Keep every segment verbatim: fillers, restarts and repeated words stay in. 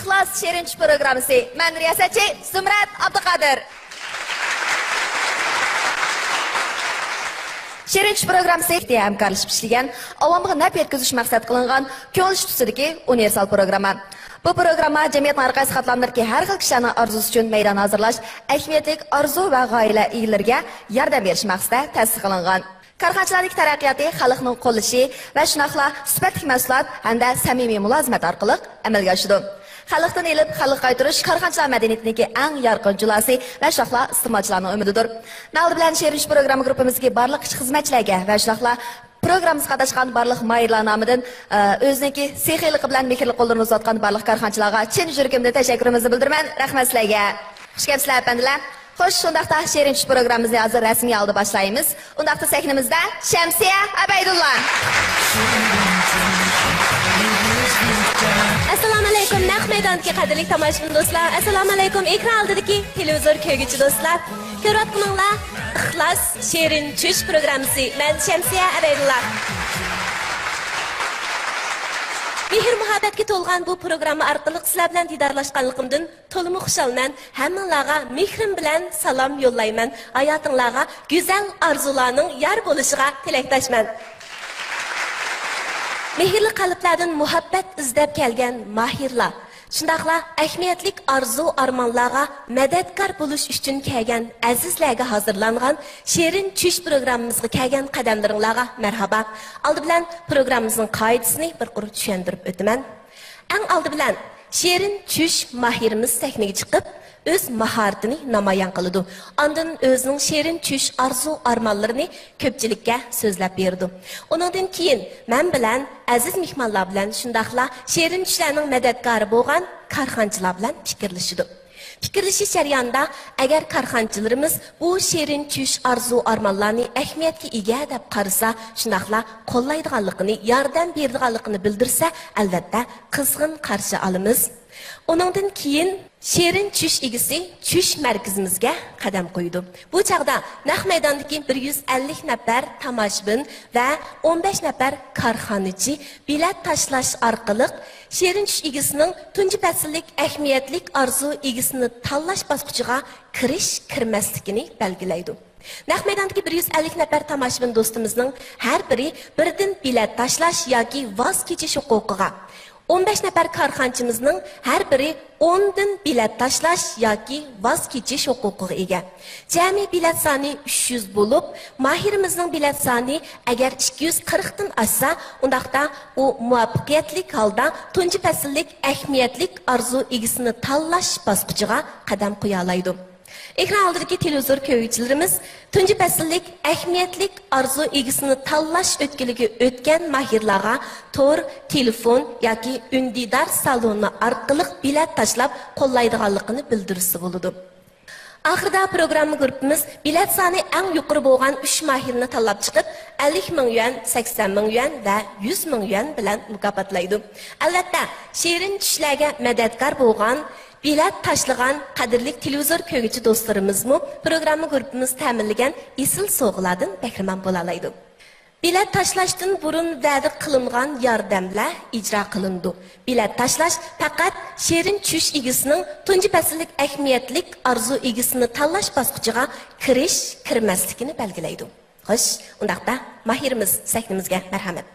ئىخلاس شېرىن چۈش پروگراممىسى. مەن رىياسەتچى زۇمرەت ئابدۇقادىر. شېرىن چۈش پروگراممىسى ھەمكارلىشىپ ئىشلىگەن، ئاۋامغا نەپ يەتكۈزۈش مەقسەت قىلىنغان كۆڭۈل ئىشتۇسىدىكى ئۇنىۋېرسال پروگرامما. بۇ پروگرامما جەمئىيەتنىڭ ھەر قايسى قاتلاملىرىدىكى ھەر خىل كىشىلەرنىڭ ئارزۇسى ئۈچۈن مەيدان ھازىرلاش، ئەھمىيەتلىك ئارزۇ ۋە غايىلەر ئىگىلىرىگە ياردەم بېرىش مەقسىتىدە تەسىس قىلىنغان. كارخانىچىلارنىڭ تەرەققىياتى خەلقنىڭ قوللىشى ۋە شۇنداقلا سۈپەتلىك مەھسۇلات ھەمدە سەمىمىي مۇلازىمەت ئارقىلىق ئەمەلگە ئاشىدۇ. خەلقتىن ئېلىپ خەلققە قايتۇرۇش كارخانىچىلار مەدەنىيىتىنىڭكى ئەڭ يارقىن جۇلاسى ۋە شۇنداقلا ئىستېمالچىلارنىڭ ئۈمىدىدۇر. مەن ئالدى بىلەن شېرىن چۈش پروگرامما گۇرۇپپىمىزدىكى بارلىق ئىشچى خىزمەتچىلەرگە ۋە شۇنداقلا پروگراممىمىزغا قاتناشقان بارلىق ماھىرلار نامىدىن، ئە، ئۆزىنىڭكى سېخىيلىق بىلەن مېھىرلىك قوللىرىنى ئۇزاتقان بارلىق كارخانىچىلارغا چىن يۈرىكىمدىن تەشەككۈرۈمىزنى بىلدۈرىمەن. رەھمەت سىلەرگە. خۇش كەپسىلەر، ئەپەندىلەر. خوش، شۇنداقتا شېرىن چۈش پروگراممىمىزنى ھازىر رەسمىي ھالدا باشلايمىز. ئۇنداقتا سەھنىمىزدە شەمسىيە ئابەيدۇللا. ئەسسالامۇئەلەيكۇم، نەق مەيداندىكى قەدىرلىك تاماشىبىن دوستلار. ئەسسالامۇئەلەيكۇم، ئېكران ئالدىدىكى تېلېۋىزور كۆرگۈچى دوستلار. كۆرۈۋاتقىنىڭلار ئىخلاس شېرىن چۈش پروگراممىسى. مەن شەمسىيە ئەبەيدۇللا. مېھىر-مۇھەببەتكە تولغان بۇ پروگرامما ئارقىلىق سىلەر بىلەن دىدارلاشقانلىقىمدىن تولىمۇ خۇشالمەن. ھەممىڭلارغا مېھرىم بىلەن سالام يوللايمەن. ھاياتىڭلارغا گۈزەل ئارزۇلارنىڭ يار بولۇشىغا تىلەكداشمەن. مېھىرلىك قەلبلەردىن مۇھەببەت ئىزدەپ كەلگەن ماھىرلار، شۇنداقلا ئەھمىيەتلىك ئارزۇ-ئارمانلارغا مەدەتكار بولۇش ئۈچۈن كەلگەن ئەزىزلەرگە ھازىرلانغان شېرىن چۈش پروگراممىمىزغا كەلگەن قەدەملىرىڭلارغا مەرھابا. ئالدى بىلەن پروگراممىمىزنىڭ قائىدىسىنى بىر قۇر چۈشەندۈرۈپ ئۆتىمەن. ئەڭ ئالدى بىلەن شېرىن چۈش ماھىرىمىز سەھنىگە چىقىپ، ئۆز ماھارىتىنى نامايان قىلىدۇ. ئاندىن ئۆزىنىڭ شېرىن چۈش ئارزۇ-ئارمانلىرىنى كۆپچىلىككە سۆزلەپ بېرىدۇ. ئۇنىڭدىن كېيىن مەن بىلەن ئەزىز مېھمانلار بىلەن شۇنداقلا شېرىن چۈشلەرنىڭ مەدەتكارى بولغان كارخانىچىلار بىلەن پىكىرلىشىدۇ. پىكىرلىشىش جەريانىدا ئەگەر كارخانىچىلىرىمىز بۇ شېرىن چۈش ئارزۇ-ئارمانلارنى ئەھمىيەتكە ئىگە دەپ قارىسا، شۇنداقلا قوللايدىغانلىقىنى، ياردەم بېرىدىغانلىقىنى بىلدۈرسە، ئەلۋەتتە قىزغىن قارشى ئالىمىز. ئۇنىڭدىن كېيىن شېرىن چۈش ئىگىسى چۈش مەركىزىمىزگە قەدەم قويىدۇ. بۇ چاغدا نەق مەيداندىكى بىر يۈز ئەللىك نەپەر تاماشىبىن ۋە ئون بەش نەپەر كارخانىچى بېلەت تاشلاش ئارقىلىق شېرىن چۈش ئىگىسىنىڭ تۇنجى پەسىللىك ئەھمىيەتلىك ئارزۇ ئىگىسىنى تاللاش باسقۇچىغا كىرىش-كىرمەسلىكىنى بەلگىلەيدۇ. نەق مەيداندىكى بىر يۈز ئەللىك نەپەر تاماشىبىن دوستىمىزنىڭ ھەر بىرى بىردىن بېلەت تاشلاش ياكى ۋاز كېچىش ھوقۇقىغا، ئون بەش نەپەر كارخانىچىمىزنىڭ ھەر بىرى ئوندىن بېلەت تاشلاش ياكى ۋاز كېچىش ھوقۇقىغا ئىگە. جەمئىي بېلەت سانى ئۈچ يۈز بولۇپ، ماھىرىمىزنىڭ بېلەت سانى ئەگەر ئىككى يۈز قىرىقتىن ئاشسا، ئۇنداقتا ئۇ مۇۋەپپەقىيەتلىك ھالدا تۇنجى پەسىللىك ئەھمىيەتلىك ئارزۇ ئىگىسىنى تاللاش باسقۇچىغا قەدەم قويالايدۇ. ئېكران ئالدىدىكى تېلېۋىزور كۆرگۈچىلىرىمىز تۇنجى پەسىللىك ئەھمىيەتلىك ئارزۇ ئىگىسىنى تاللاش ئۆتكىلىگە ئۆتكەن ماھىرلارغا تور، تېلېفون ياكى ئۈندىدار سالونى ئارقىلىق بېلەت تاشلاپ قوللايدىغانلىقىنى بىلدۈرسە بولىدۇ. ئاخىرىدا پروگرامما گۇرۇپپىمىز بېلەت سانى ئەڭ يۇقىرى بولغان ئۈچ ماھىرنى تاللاپ چىقىپ، ئەللىك مىڭ يۈەن، سەكسەن مىڭ يۈەن ۋە يۈز مىڭ يۈەن بىلەن مۇكاپاتلايدۇ. ئەلۋەتتە، شېرىن چۈشلەرگە مەدەتكار بولغان، بېلەت تاشلىغان قەدىرلىك تېلېۋىزور كۆرگۈچى دوستلىرىمىزمۇ پروگرامما گۇرۇپپىمىز تەمىنلىگەن ئېسىل سوۋغىلاردىن بەھرىمەن بولالايدۇ. بېلەت تاشلاشتىن بۇرۇن ۋەدە قىلىنغان ياردەملەر ئىجرا قىلىنىدۇ. بېلەت تاشلاش پەقەت شېرىن چۈش ئىگىسىنىڭ تۇنجى پەسىللىك ئەھمىيەتلىك ئارزۇ ئىگىسىنى تاللاش باسقۇچىغا كىرىش، كىرمەسلىكىنى بەلگىلەيدۇ. خوش، ئۇنداقتا ماھىرىمىز سەھنىمىزگە مەرھەمەت.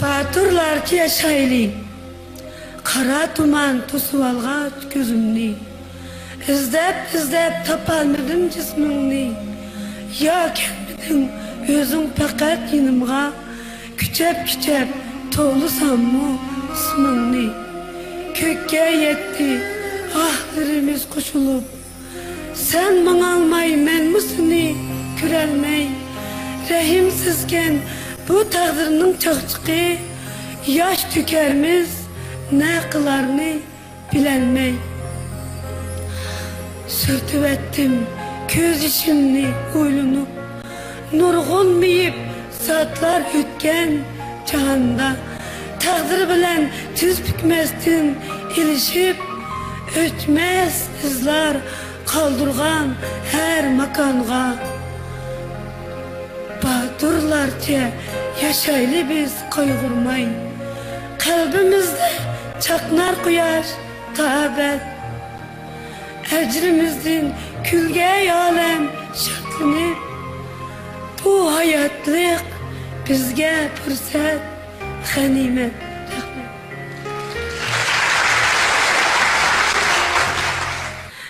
باتۇرلارچە ياشايلى. قارا تۇمان توسۇۋالغاچ كۆزۈمنى. ئىزدەپ، ئىزدەپ تاپالمىدىم جىسمىڭنى. يا كەلمىدىڭ ئۆزۈڭ پەقەت يېنىمغا. كۈچەپ، كۈچەپ توۋلىساممۇ ئىسمىڭنى. كۆككە يەتتى ئاھلىرىمىز قوشۇلۇپ. سەن ماڭالماي مەنمۇ سېنى كۆرەلمەي. رەھىمسىزكەن بۇ تەقدىرنىڭ چاقچىقى. ياش تۆكەرمىز نە قىلارنى بىلەلمەي. سۈرتۈۋەتتىم كۆز يېشىمنى ئويلىنىپ. نۇرغۇن مېيىپ زاتلار ئۆتكەن جاھاندا. تەقدىر بىلەن تىز پۈكمەستىن ئېلىشىپ. ئۆچمەس ئىزلار قالدۇرغان ھەر ماكانغا. ياشايلى بىز قايغۇرماي، قەلبىمىزدە چاقنار قۇياش تا ئەبەد. ئەجرىمىزدىن كۈلگەي ئالەم شادلىنىپ، بۇ ھاياتلىق بىزگە پۇرسەت، غەنىيمەت. رەھمەت.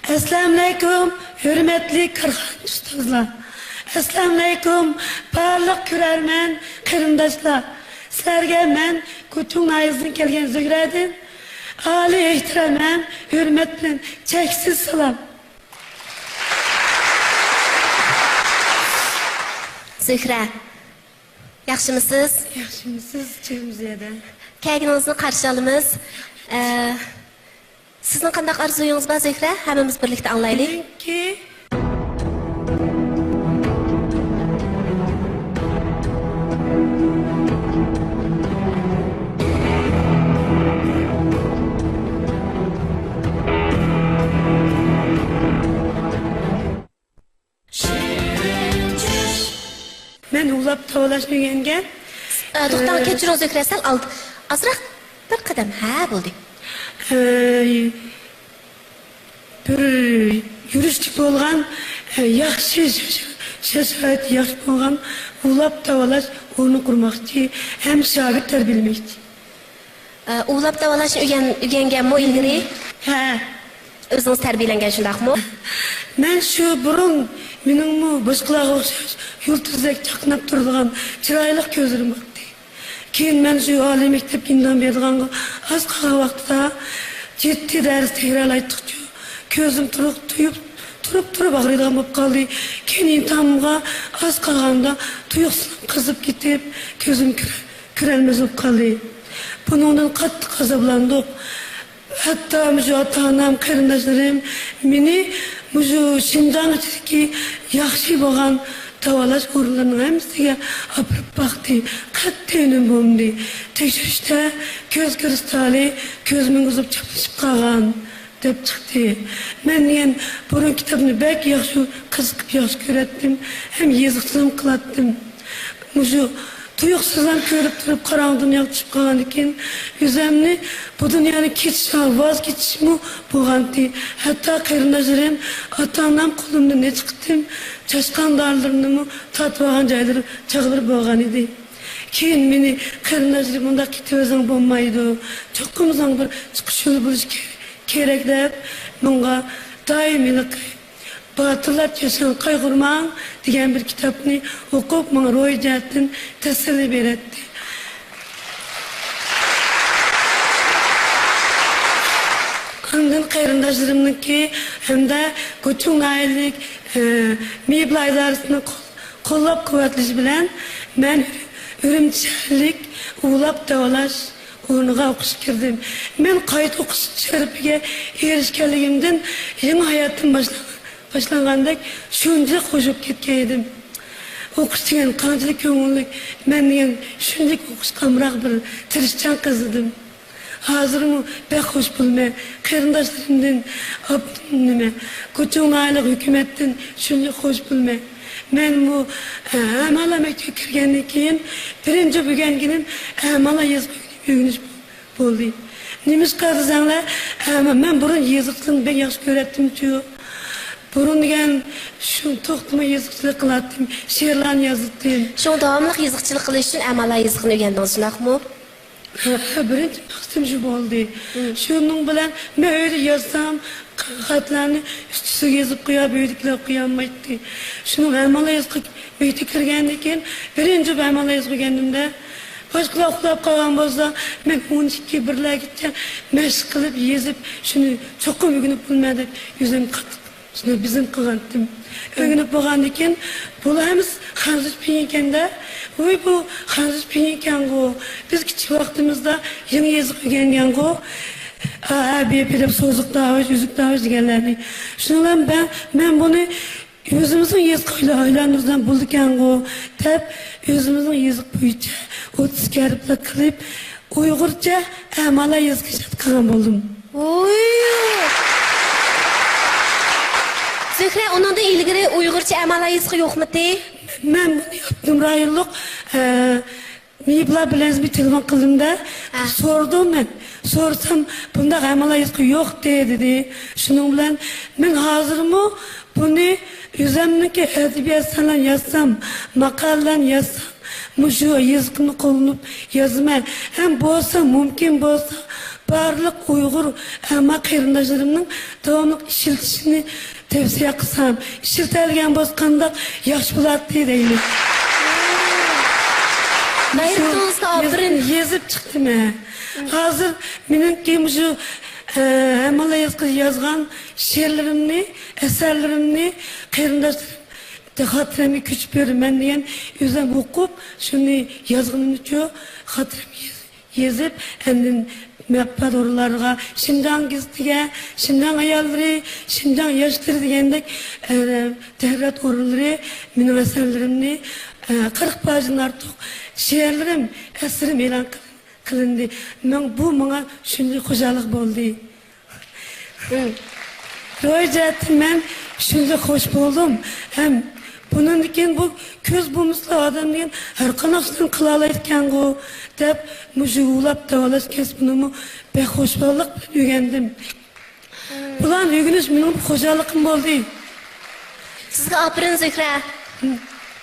ئەسسالامۇئەلەيكۇم، ھۆرمەتلىك كارخانا ئۇستازلار! ئەسسالامۇئەلەيكۇم، بارلىق كۆرەرمەن قېرىنداشلار! سىلەرگە مەن گۇچۇڭ ناھىيەسىدىن كەلگەن زۆھرەدىن ئالىي ئېھتىرام ھەم ھۆرمەت بىلەن چەكسىز سالام! زۆھرە، ياخشىمۇسىز؟ ياخشىمۇسىز، چىرىمزىيەدە؟ كەلگىنىڭىزنى قارشى ئالىمىز. ئە، سىزنىڭ قانداق ئارزۇيىڭىز بار، زۆھرە؟ ھەممىمىز بىرلىكتە ئاڭلايلى. مېنىڭكى مەن ئۇۋىلاپ داۋالاشنى ئۆگەنگەن. ئە، توختاڭ، ئە، كەچۈرۈڭ زۆھرە، سەل ئالدى. ئازراق بىر قەدەم. ھە، بولدى. ئە، بىر يۈرۈشلۈك بولغان، ئە، ياخشى شاشائىتى ياخشى بولغان ئۇۋىلاپ داۋالاش ئورنى قۇرماقچى ھەم شاگىرت تەربىيەلىمەكچى. ئە، ئۇۋىلاپ داۋالاشنى ئۆگەن-، ئۆگەنگەنمۇ ئىلگىرى؟ ھە. ئۆزىڭىز تەربىيەلەنگەن، شۇنداقمۇ؟ مەن شۇ بۇرۇن مېنىڭمۇ باشقىلارغا ئوخشاش يۇلتۇزدەك چاقناپ تۇرىدىغان چىرايلىق كۆزلىرىم بار ئىدى. كېيىن مەن شۇ ئالىي مەكتەپكە ئىمتىھان بېرىدىغانغا ئاز قالغان ۋاقىتتا جىددىي دەرس تەكرارلايتتۇقچۇ، كۆزۈم تۇرۇق، تۇيۇپ، تۇرۇپ، تۇرۇپ ئاغرىيدىغان بولۇپ قالدى. كېيىن ئىمتىھانىمغا ئاز قالغاندا تۇيۇقسىزلا قىزىپ كېتىپ، كۆزۈم كۆرە-، كۆرەلمەس بولۇپ قالدى. بۇنىڭدىن قاتتىق ئازابلاندۇق. ھەتتا مۇشۇ ئاتا-ئانام، قېرىنداشلىرىم مېنى مۇشۇ شىنجاڭ ئىچىدىكى ياخشى بولغان داۋالاش ئورۇنلىرىنىڭ ھەممىسىگە ئاپىرىپ باقتى. قەتئىي ئۈنۈم بولمىدى. تەكشۈرۈشتە كۆز كرىستالى كۆزۈمنىڭ ئۇزۇپ چاپلىشىپ قالغان، دەپ چىقتى. مەن دېگەن بۇرۇن كىتابنى بەك ياخشى، قىزىقىپ ياخشى كۆرەتتىم ھەم يېزىقچىلىقمۇ قىلاتتىم. مۇشۇ تۇيۇقسىزلا كۆرۈپ تۇرۇپ قاراڭغۇ دۇنياغا چۈشۈپ قالغاندىن كېيىن ئۆزۈمنى بۇ دۇنيانى كېچىشىڭ، ۋاز كېچىشمۇ بولغانتى. ھەتتا قېرىنداشلىرىم، ئاتا-ئانام قولۇمدىن نەچچە قېتىم چاشقان دارىلىرىنىمۇ تارتىۋالغان جايلىرى، چاغلىرى بولغان ئىدى. كېيىن مېنى قېرىنداشلىرىم، «مۇنداق كېتىۋەرسەڭ بولمايدۇ، چوقۇم ساڭا بىر چىقىش يولى بولۇشى كېرەك» دەپ، ماڭا دائىم ھېلىقى «باتۇرلار ياشىغان، قايغۇرماڭ» دېگەن بىر كىتابنى ئوقۇپ، ماڭا روھىي جەھەتتىن تەسەللى بېرەتتى. ئاندىن قېرىنداشلىرىمنىڭكى ھەمدە گۇچۇڭ ناھىيەلىك، ئە، مېيىپلار ئىدارىسىنىڭ قول-، قوللاپ-قۇۋۋەتلىشى بىلەن مەن ئۈرۈمچى شەھەرلىك ئۇۋىلاپ داۋالاش ئورنىغا ئوقۇشقا كىردىم. مەن قايتا ئوقۇش شەرىپىگە ئېرىشكەنلىكىمدىن يېڭى ھاياتىم باشلا-، باشلانغاندەك شۇنچىلىك خوش بولۇپ كەتكەن ئىدىم. ئوقۇش دېگەن قانچىلىك كۆڭۈللۈك، مەن دېگەن شۇنچىلىك ئوقۇشقا ئامراق بىر تىرىشچان قىز ئىدىم. ھازىرمۇ بەك خوش بولىمەن. قېرىنداشلىرىمدىن ئاپ-، نېمە، گۇچۇڭ ناھىيەلىك ھۆكۈمەتتىن شۇنچە خوش بولىمەن. مەنمۇ، ئە، ئەمەلا مەكتەپكە كىرگەندىن كېيىن بىرىنچى ئۆگەنگىنىم ئەمەلا يېزىق ئۆگىنىش بولدى. نېمىشقا دېسەڭلار، ئەمە مەن بۇرۇن يېزىقچىلىقنى بەك ياخشى كۆرەتتىمچۇ. بۇرۇن دېگەن شۇ توختىماي يېزىقچىلىق قىلاتتىم، شېئىرلارنى يازاتتىم. شۇڭا داۋاملىق يېزىقچىلىق قىلىش ئۈچۈن ئەمەلا يېزىقنى ئۆگەندىڭىز، شۇنداقمۇ؟ ھە، بىرىنچى مەقسىتىم شۇ بولدى. مم. شۇنىڭ بىلەن مەن ئۆيدە يازسام، خەتلەرنى ئۈستىگە يېزىپ قويۇپ، ئۆيدىكىلەر ئوقۇيالمايتتى. شۇنىڭ ئەمەلا يېزىققا مەكتەپكە كىرگەندىن كېيىن بىرىنچى بولۇپ ئەمەلا يېزىق ئۆگەندىمدە، باشقىلار ئۇخلاپ قالغان بولسا، مەن ئون ئىككى، بىرلەرگىچە مەشىق قىلىپ يېزىپ، شۇنى چوقۇم ئۆگىنىپ بولىمەن دەپ ئۆزۈمنى قاتتىق شۇنى بېزىم قىلغانتىم. ئۆگىنىپ بولغاندىن كېيىن، بۇلار ھەممىسى خەنزۇچە پىڭيىن ئىكەن-دە. ۋۇي، بۇ خەنزۇچە پىڭيىن ئىكەنغۇ. بىز كىچىك ۋاقتىمىزدا يېڭى يېزىق ئۆگەنگەنغۇ. ئا، ئە، بې، پې دەپ سوزۇق داۋاش، ئۈزۈك داۋاش دېگەنلەرنى. شۇنىڭ بىلەن مەن، مەن بۇنى ئۆزىمىزنىڭ يېزىقىغا ئايلا-، ئايلاندۇرسام بولىدىكەنغۇ دەپ، ئۆزىمىزنىڭ يېزىق بويىچە ئوتتۇز ھەرپلىك قىلىپ، ئۇيغۇرچە ئەمالا يېزىققا ئىجاد قىلغان بولدۇم. ۋوي! زۆھرە، ئۇنىڭدىن ئىلگىرى ئۇيغۇرچە ئەمالا يېزىقى يوقمىتى؟ مەن بۇنى ئاپتونوم رايونلۇق، ئە، مېيىپلار بىلەن بىر تېلېفون قىلدىم-دە، ھە. سورىدىم مەن. سورىسام، بۇنداق ئەمەلىي يېزىقى يوق دېدى. شۇنىڭ بىلەن مەن ھازىرمۇ بۇنى ئۆزۈمنىڭكى ئەدەبىي ئەسەرلەرنى يازسام، ماقالىلەرنى يازسام، مۇشۇ يېزىقىمنى قوللىنىپ يازىمەن. ھەم بولسا، مۇمكىن بولسا، بارلىق ئۇيغۇر ئەما قېرىنداشلىرىمنىڭ داۋاملىق ئىشلىتىشىنى تەۋسىيە قىلسام، ئىشلىتەلىگەن بولسا قانداق ياخشى بولاتتى دەيمەن. غەيرىتىڭىزگە ئاپىرىن. يېزىپ چىقتىم ھە. ھازىر مېنىڭكى مۇشۇ، ئە، ھەممىلا يازغان، يازغان شېئىرلىرىمنى، ئەسەرلىرىمنى قېرىنداشلىرىم خاتىرەمگە كۆچۈپ بېرىمەن دېگەن، ئۆزۈم ئوقۇپ، شۇنى يازغىنىمچۇ خاتىرەمگە يېزىپ، ئاندىن مەتبۇئات ئورۇنلارغا، شىنجاڭ گېزىتىگە، شىنجاڭ ئاياللىرى، شىنجاڭ ياشلىرى دېگەندەك، ئە، تەھرىرات ئورۇنلىرى مېنىڭ ئەسەرلىرىمنى، ئە، قىرىق پاجىدىن ئارتۇق شېئىرلىرىم، ئەسىرىم ئېلان قىلىندى. مەن، بۇ ماڭا شۇنداق خۇشاللىق بولدى. روھىي جەھەتتىن مەن شۇنداق خوش بولدۇم. ھەم بۇنىڭدىن كېيىن بۇ كۆز بولمىسىلا ئادەم دېگەن ھەر قانداق ئىشنى قىلالايدىكەنغۇ دەپ، مۇشۇ ئۇۋۇلاپ داۋالاش كەسپىنىمۇ بەك خۇشاللىق بىلەن ئۆگەندىم. بۇلارنى ئۆگىنىش مېنىڭ خۇشاللىقىم بولدى. سىزگە ئاپىرىن، زۆھرە.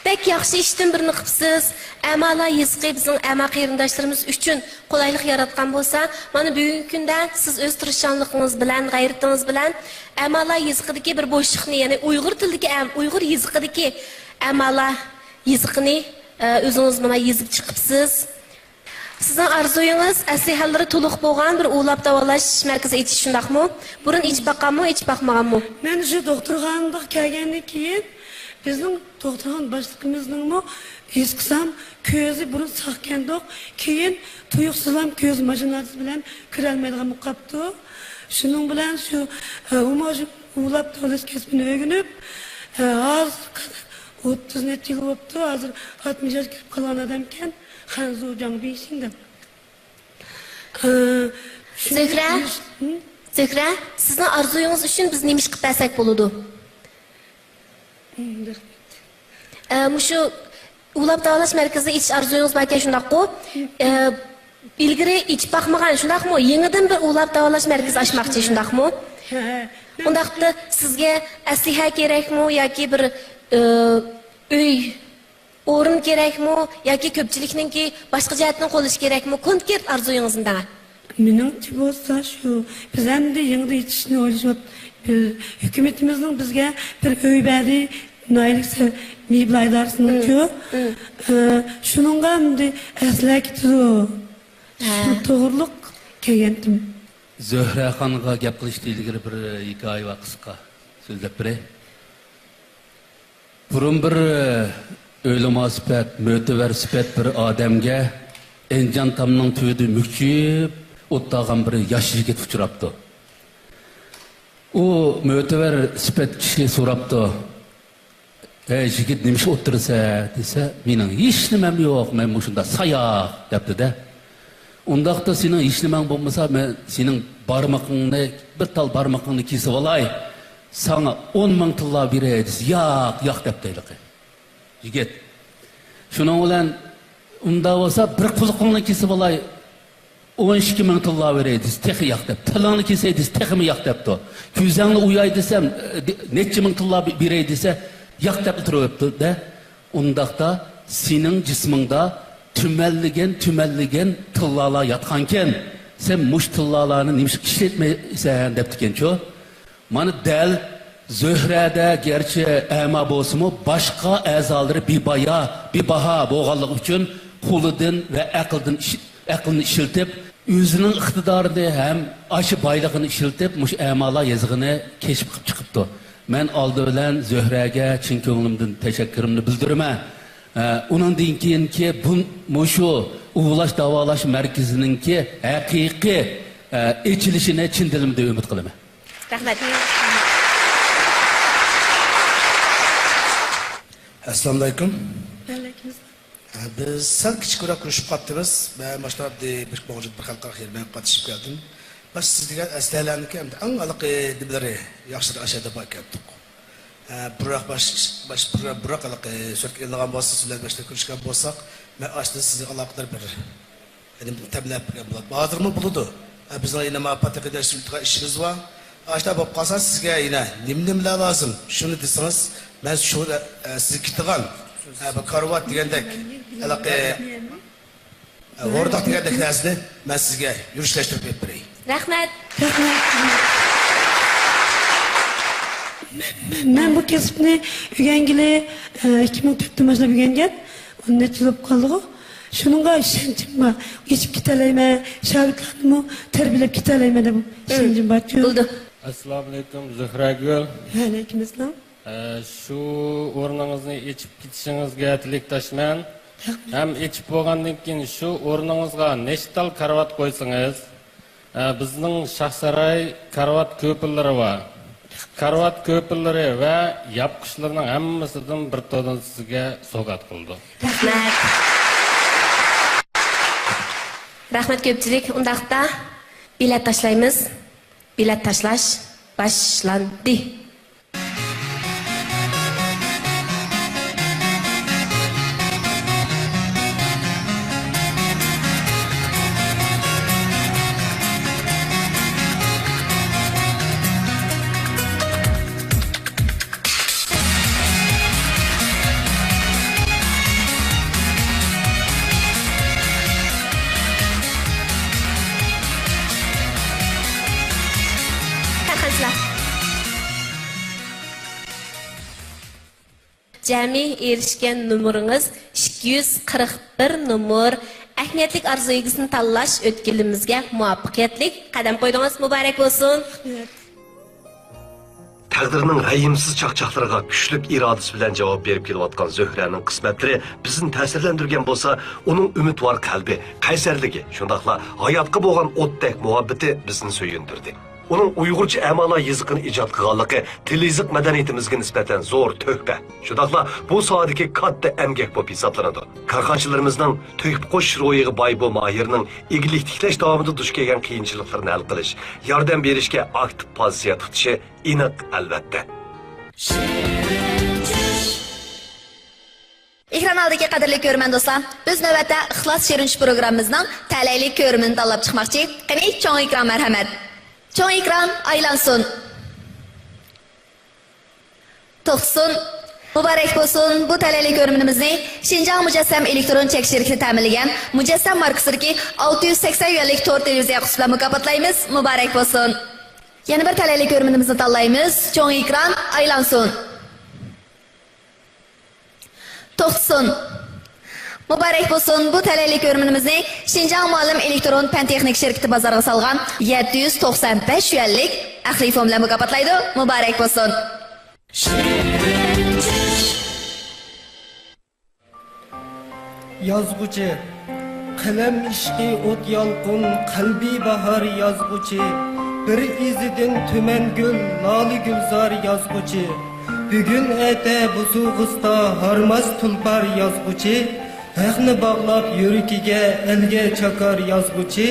بەك ياخشى ئىشتىن بىرنى قىپسىز. ئەمالار يېزىقى بىزنىڭ ئەما قېرىنداشلىرىمىز ئۈچۈن قولايلىق ياراتقان بولسا، مانا بۈگۈنكى كۈندە سىز ئۆز تىرىشچانلىقىڭىز بىلەن، غەيرىتىڭىز بىلەن ئەمالار يېزىقىدىكى بىر بوشلۇقنى، يەنى ئۇيغۇر تىلىدىكى ئەم-، ئۇيغۇر يېزىقىدىكى ئەمالار يېزىقىنى، ئە، ئۆزىڭىز مانا يېزىپ چىقىپسىز. سىزنىڭ ئارزۇيىڭىز ئەسلىھەلىرى تولۇق بولغان بىر ئۇۋۇلاپ داۋالاش مەركىزى ئېچىش، شۇنداقمۇ؟ بۇرۇن ئېچىپ باققانمۇ، ئېچىپ باقمىغانمۇ؟ مەن شۇ دوختۇرخانىغا كەلگەندىن كېيىن، بىزنىڭ دوختۇرخانا باشلىقىمىزنىڭمۇ ھېس قىلسام، كۆزى بۇرۇن ساقكەندۇق، كېيىن تۇيۇقسىزلا كۆز ماشىنا ھادىسىسى بىلەن كۆرەلمەيدىغان بولۇپ قاپتۇ. شۇنىڭ بىلەن شۇ، ئە، ئۇمۇ شۇ ئۇۋۇلاپ داۋالاش كەسپىنى ئۆگىنىپ، ئە، ھازىرغا قەدەر ئوتتۇز نەچچە يىل بوپتۇ، ھازىر ئاتمىش ياشقا كىرىپ قالغان ئادەمكەن. خەنزۇ جاڭ بىشىڭ دەپ. ئە، شۇ زۆھرە؟ ھە؟ زۆھرە، سىزنىڭ ئارزۇيىڭىز ئۈچۈن بىز نېمە ئىش قىلىپ بەرسەك بولىدۇ؟ ھە، رەھمەت. ئە، مۇشۇ ئۇۋۇلاپ داۋالاش مەركىزىنى ئېچىش ئارزۇيىڭىز باركەن، شۇنداققۇ؟ ئە، ئىلگىرى ئېچىپ باقمىغان، شۇنداقمۇ؟ يېڭىدىن بىر ئۇۋۇلاپ داۋالاش مەركىزى ئاچماقچى، شۇنداقمۇ؟ ھە، ھە. ئۇنداقتا سىزگە ئەسلىھە كېرەكمۇ ياكى بىر، ئە، ئۆي، ئورۇن كېرەكمۇ ياكى كۆپچىلىكنىڭكى باشقا جەھەتتىن قوللىشى كېرەكمۇ؟ كونكرېت ئارزۇيىڭىزنى دەڭە. مېنىڭچە بولسا شۇ، بىز ئەمدى يېڭىدىن ئېچىشنى ئويلىشىۋات-، بىر ھۆكۈمىتىمىزنىڭ بىزگە بىر ئۆي بەردى، ناھىيەلىك سە-، مېيىپلار ئىدارىسىنىڭچۇ. مم. مم. ئە، شۇنىڭغا ئەمدى ئەسلىھە كېتىدۇ. ھە. شۇ توغرۇلۇق كەلگەنتىم. زۆھرەخانغا گەپ قىلىشتىن ئىلگىرى بىر ھېكايە بار، قىسقا سۆزلەپ بېرەي. بۇرۇن بىر ئۆلىما سۈپەت، مۆتىۋەر سۈپەت بىر ئادەمگە ئەنجان تامنىڭ تۈۋىدە مۈكچىيىپ ئولتۇرغان بىر ياش يىگىت ئۇچراپتۇ. ئۇ مۆتىۋەر سۈپەت كىشى سوراپتۇ، «ھەي، يىگىت، نېمە ئىش ئولتۇرىسەن؟» دېسە، «مېنىڭ ھېچنېمەم يوق، مەن مۇشۇنداق ساياق» دەپتۇ-دە. «ئۇنداقتا سېنىڭ ھېچنېمەڭ بولمىسا، مەن سېنىڭ بارمىقىڭنى، بىر تال بارمىقىڭنى كېسىۋالاي، ساڭا ئون مىڭ تىللا بېرەي» دېسە، «ياق، ياق» دەپتۇ ھېلىقى يىگىت. شۇنىڭ بىلەن، «ئۇنداق بولسا، بىر قۇلىقىڭنى كېسىۋالاي، ئون ئىككى مىڭ تىللا بېرەي» دېسە، «تېخى ياق» دەپ، «تىلىڭنى كېسەي» دېسە، «تېخىمۇ ياق» دەپتۇ. «كۆزۈڭنى ئوياي» دېسەم، «نەچچە مىڭ تىللا بېرەي» دېسە، «ياق» دەپ تۇرۇۋېتىپتۇ-دە. «ئۇنداقتا سېنىڭ جىسمىڭدا تۈمەنلىگەن، تۈمەنلىگەن تىللالار ياتقانكەن، سەن مۇشۇ تىللالارنى نېمىشقا ئىشلەتمەيسەن؟» دەپتىكەنچۇ. مانا دەل زۆھرەدە گەرچە ئەما بولسىمۇ، باشقا ئەزالىرى بىبايا، بىباھا بولغانلىقى ئۈچۈن قولىدىن ۋە ئەقلىدىن ئىش-، ئەقلىنى ئىشلىتىپ، ئۆزىنىڭ ئىقتىدارىنى ھەم ئاشۇ بايلىقىنى ئىشلىتىپ، مۇشۇ ئەمالار يېزىقىنى كەشىپ قىلىپ چىقىپتۇ. مەن ئالدى بىلەن زۆھرەگە چىن كۆڭلۈمدىن تەشەككۈرۈمنى بىلدۈرىمەن. ئە، ئۇنىڭدىن كېيىنكى بۇ، مۇشۇ ئۇۋۇلاش داۋالاش مەركىزىنىڭكى ھەقىقىي، ئە، ئېچىلىشىنى چىن دىلىمدىن ئۈمىد قىلىمەن. رەھمەت. ئەسسالامۇئەلەيكۇم. ۋەئەلەيكۇم ئەسسالام. بىز سەل كىچىكرەك كۆرۈشۈپ قاپتىمىز. مەن ماشۇنداق بىر، بىر خەلقئارا يەرمەنكىگە قاتنىشىپ كەلدىم. مانا سىز دېگەن ئەسلىھەلەرنىڭكى ئەڭ ھېلىقى نېمىلىرى ياخشىراق ئەشەدە بار ئىكەن. ئە، بۇرراق باش، باش، بۇرراق، بۇرراق ھېلىقى سۈرەتكە ئېلىنغان بولسا، سىز بىلەن باشتا كۆرۈشكەن بولساق، مەن ئاشۇنى سىزگە ئالاقىدار بىر، يەنى تەمىنلەپ بەرگەن بولاتتىم. ھازىرمۇ بولىدۇ. ئە، بىزنىڭ يەنە ماپاتىقى دەرس ئىشىمىز بار. ئاشۇنداق بولۇپ قالسا، سىزگە يەنە نېمە، نېمىلەر لازىم، شۇنى دېسىڭىز، مەن شۇ، ئە، سىزگە كېتىدىغان، ئە، بىر كارىۋات دېگەندەك، ھېلىقى ھوردۇق دېگەندەك نەرسىنى مەن سىزگە يۈرۈشلەشتۈرۈپ ئېلىپ بېرەي. رەھمەت. رەھمەت. مەن بۇ كەسىپنى ئۆگەنگىلى، ئە، ئىككى مىڭ تۆتتىن باشلاپ ئۆگەنگەن. ئون نەچچە يىل بولۇپ قالدىغۇ. شۇنىڭغا ئىشەنچىم بار. ئېچىپ كېتەلەيمەن، شاگىرتلارنىمۇ تەربىيەلەپ كېتەلەيمەن دەپ ئىشەنچىم بار. بولدى. ئەسسالامۇئەلەيكۇم، زۆھرەگۈل. ۋەئەلەيكۇم ئەسسالام. ئە، شۇ ئورنىڭىزنى ئېچىپ كېتىشىڭىزگە تىلەكداشمەن. رەھمەت. ھەم ئېچىپ بولغاندىن كېيىن شۇ ئورنىڭىزغا نەشتال كارىۋات قويسىڭىز، ئە، بىزنىڭ شاھساراي كارىۋات كۆپۈنلىرى بار. كارىۋات كۆپۈنلىرى ۋە ياپقۇچلىرىنىڭ ھەممىسىدىن بىر توننىنى سىزگە سوۋغات قىلىدۇ. رەھمەت. رەھمەت كۆپچىلىك. ئۇنداقتا بېلەت تاشلايمىز. بېلەت تاشلاش باشلاندى. جەمئىي ئېرىشكەن نومۇرىڭىز ئىككى يۈز قىرىق بىر نومۇر. ئەھمىيەتلىك ئارزۇ ئىگىسىنى تاللاش ئۆتكىلىمىزگە مۇۋەپپەقىيەتلىك قەدەم قويدىڭىز. مۇبارەك بولسۇن! تەقدىرنىڭ رەھىمسىز چاقچاقلىرىغا كۈچلۈك ئىرادىسى بىلەن جاۋاب بېرىپ كېلىۋاتقان زۆھرەنىڭ قىسمەتلىرى بىزنى تەسىرلەندۈرگەن بولسا، ئۇنىڭ ئۈمىدۋار قەلبى، قەيسەرلىكى، شۇنداقلا ھاياتقا بولغان ئوتتەك مۇھەببىتى بىزنى سۆيۈندۈردى. ئۇنىڭ ئۇيغۇرچە ئەمالار يېزىقىنى ئىجاد قىلغانلىقى تىل-يېزىق مەدەنىيىتىمىزگە نىسبەتەن زور تۆھپە، شۇنداقلا بۇ ساھەدىكى كاتتا ئەمگەك بولۇپ ھېسابلىنىدۇ. كارخانىچىلىرىمىزنىڭ تۆھپە قوشۇش روھىغا باي بۇ ماھىرنىڭ ئىگىلىك تىكلەش داۋامىدا دۇچ كەلگەن قىيىنچىلىقلىرىنى ھەل قىلىش، ياردەم بېرىشكە ئاكتىپ پوزىتسىيە تۇتۇشى ئېنىق، ئەلۋەتتە. ئېكران ئالدىدىكى قەدىرلىك كۆرۈرمەن دوستلار، بىز نۆۋەتتە ئىخلاس شېرىن چۈش پروگراممىمىزنىڭ تەلەيلىك كۆرۈرمىنىنى تاللاپ چىقماقچى. قېنى، چوڭ ئېكران، مەرھەمەت. چوڭ ئېكران ئايلانسۇن. توختىسۇن. مۇبارەك بولسۇن. بۇ تەلەيلىك كۆرۈرمىنىمىزنى شىنجاڭ مۇجەسسەم ئېلېكترون چەك شىركىتى تەمىنلىگەن مۇجەسسەم ماركىسىدىكى ئالتە يۈز سەكسەن يۈەنلىك تور تېلېۋىزىيە ياقۇتى بىلەن مۇكاپاتلايمىز. مۇبارەك بولسۇن. يەنە بىر تەلەيلىك كۆرۈرمىنىمىزنى تاللايمىز. چوڭ ئېكران ئايلانسۇن. توختىسۇن. مۇبارەك بولسۇن، بۇ تەلەيلىك كۆرۈرمىنىمىزنى شىنجاڭ مۇئەللىم ئېلېكترون پەن تېخنىكا شىركىتى بازارغا سالغان يەتتە يۈز توقسان بەش يۈەنلىك ئەقلىي فوم بىلەن مۇكاپاتلايدۇ. مۇبارەك بولسۇن! يازغۇچى، قەلەم ئىشقى ئوت يالقۇن، قەلبىي باھار يازغۇچى، بىر ئىزىدىن تۈمەن گۈل، لالە گۈلزار يازغۇچى، بۈگۈن ئەتە بوسۇغىسىدا ھارماس تۇلپار يازغۇچى، ھەقنى باغلاپ يۈرىكىگە، ئەلگە چاكار يازغۇچى،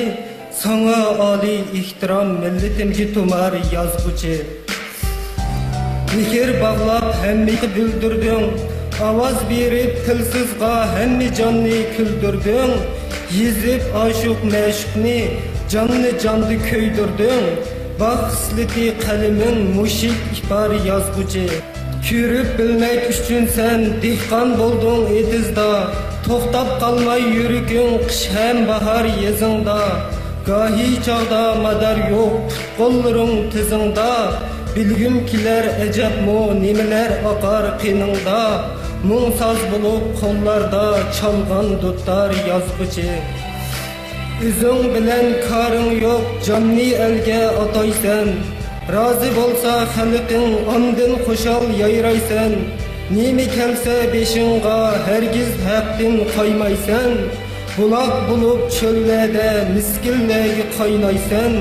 ساڭا ئالىي ئېھتىرام، مىللىتىمگە تۇمار يازغۇچى. مېھىر باغلاپ ھەممىگە بىلدۈردۈڭ، ئاۋاز بېرىپ تىلسىزغا ھەممە جاننى كۈلدۈردۈڭ. يېزىپ ئاشۇق مەشۇقنى، جاننى جاندا كۆيدۈردۈڭ. باغ خىسلىتى قەلىمىڭ، مۇشۇ ئىپار يازغۇچى. كۆرۈپ بىلمەك ئۈچۈن سەن دېھقان بولدۇڭ ئېتىزدا، توختاپ قالماي يۈرىكىڭ قىش ھەم باھار يېزىڭدا. گاھى چاغدا مادار يوق پۇت-قوللىرىڭ تىزىڭدا، بىلگۈم كېلەر ئەجەبمۇ نېمىلەر ئاقار قېنىڭدا، مۇڭ ساز بولۇپ قوللاردا چالغان دۇتار يازغۇچى. ئۆزۈڭ بىلەن كارىڭ يوق، جاننى ئەلگە ئاتايسەن. رازى بولسا خەلقىڭ، ئاندىن خۇشال يايرايسەن. نېمە كەلسە بېشىڭغا، ھەرگىز ھەقتىن قايمايسەن. بۇلاق بولۇپ چۆللەردە، مىسكىنلەرگە قاينايسەن.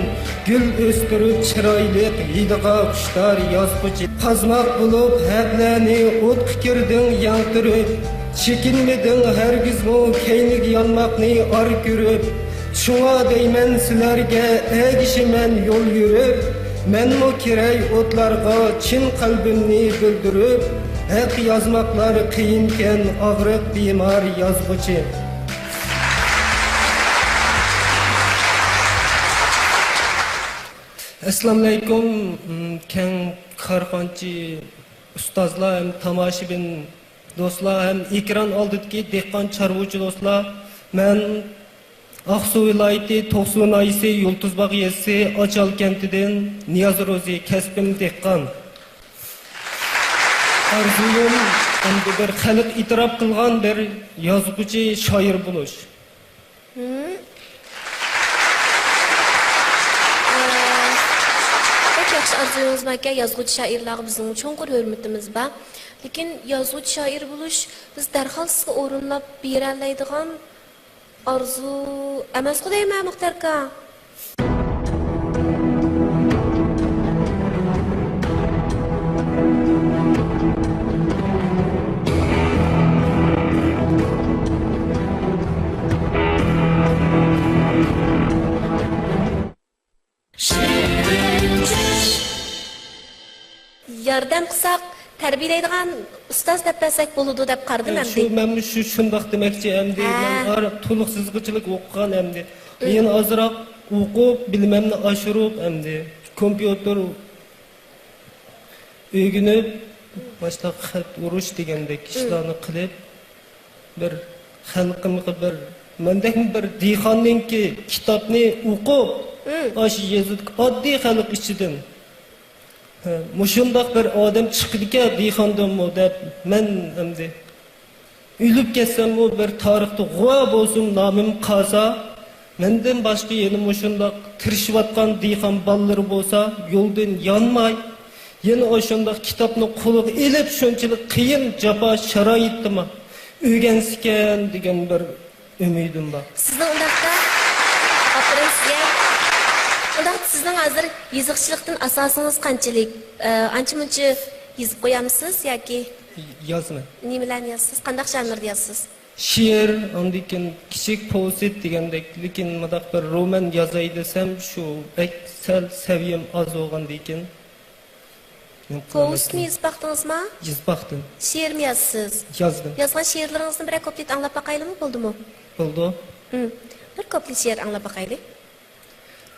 گۈل ئۆستۈرۈپ چىرايلىق، ھىدىغا خۇشتار يازغۇچى. قازماق بولۇپ ھەقلەرنى ئوتقا كىردىڭ يەڭتۈرۈپ. چېكىنمىدىڭ ھەرگىزمۇ كەينىگە يانماقنى ئار كۆرۈپ. شۇڭا دەيمەن سىلەرگە، ئەگىشىمەن يول يۈرۈپ. مەنمۇ كىرەي ئوتلارغا چىن قەلبىمنى بىلدۈرۈپ، ھەق يازماقلار قىيىنكەن، ئاغرىق بىمار يازغۇچى. ئەسسالامۇئەلەيكۇم، كەڭ كارخانىچى ئۇستازلار ھەم تاماشىبىن دوستلار ھەم ئېكران ئالدىدىكى دېھقان چارۋىچى دوستلار، مەن ئاقسۇ ۋىلايىتى توقسۇ ناھىيەسى يۇلتۇزباغ يېزىسى ئاچال كەنتىدىن نىياز روزى، كەسپىم دېھقان. ئارزۇيۇم ئەمدى بىر خەلق ئېتىراپ قىلغان بىر يازغۇچى، شائىر بولۇش. ھىم. ئە، بەك ياخشى ئارزۇيىڭىز باركەن، يازغۇچى شائىرلارغا بىزنىڭ چوڭقۇر ھۆرمىتىمىز بار. لېكىن يازغۇچى شائىر بولۇش، بىز دەرھال سىزگە ئورۇنلاپ بېرەلەيدىغان ئارزۇ ئەمەسقۇ دەيمەن، مۇختەر ئاكا. ياردەم قىلساق، تەربىيەلەيدىغان ئۇستاز دەپ بەرسەك بولىدۇ دەپ قارىدىم ئەمدى. شۇ، مەنمۇ شۇ، شۇنداق دېمەكچى ئەمدى. ھە. مەن ئار-، تولۇق سىزغۇچىلىك ئوقۇغان ئەمدى. ئۇم. يەنە ئازراق ئوقۇپ، بىلىمەمنى ئاشۇرۇپ ئەمدى. كومپيۇتېر ئۆگىنىپ، باشلاپ خەت ئۇرۇش دېگەندەك ئىشلارنى قىلىپ، بىر خەلقىمگە بىر، مەندەكمۇ بىر دېھقاننىڭكى كىتابنى ئوقۇپ، ئاشۇ يېزىدىكى ئاددىي خەلق ئىچىدىن، ھە، مۇشۇنداق بىر ئادەم چىقىدىكەن دېھقاندىنمۇ دەپ، مەن ئەمدى ئۆلۈپ كەتسەممۇ، بىر تارىختا غۇۋا بولسۇن نامىم قالسا، مەندىن باشقا يەنە مۇشۇنداق تىرىشىۋاتقان دېھقان بالىلىرى بولسا، يولدىن يانماي، يەنە ئاشۇنداق كىتابنى قولىغا ئېلىپ، شۇنچىلىك قىيىن، جاپا شارائىتتىمۇ ئۆگەنسىكەن دېگەن بىر ئۈمىدىم بار. سىزنىڭ ئۇنداقتا، ئاپىرىن سىزگە. ئۇنداقتا سىزنىڭ ھازىر يېزىقچىلىقتىن ئاساسىڭىز قانچىلىك؟ ئە، ئانچە-مۇنچە يېزىپ قويامسىز ياكى؟ يازىمەن. نېمىلەرنى يازىسىز؟ قانداق ژانىردا يازىسىز؟ شېئىر، ئاندىن كېيىن كىچىك پوۋېست دېگەندەك، لېكىن مۇنداق بىر رومان يازاي دېسەم، شۇ بەك سەل سەۋىيەم ئاز بولغاندىكىن. پوۋېستمۇ يېزىپ باقتىڭىزما؟ يېزىپ باقتىم. شېئىرمۇ يازىسىز؟ يازدىم. يازغان شېئىرلىرىڭىزنى بىرەر كۇپلېت ئاڭلاپ باقايلىمۇ، بولدىمۇ؟ بولىدۇ. ئۇم، بىر كۇپلېت شېئىر ئاڭلاپ باقايلى.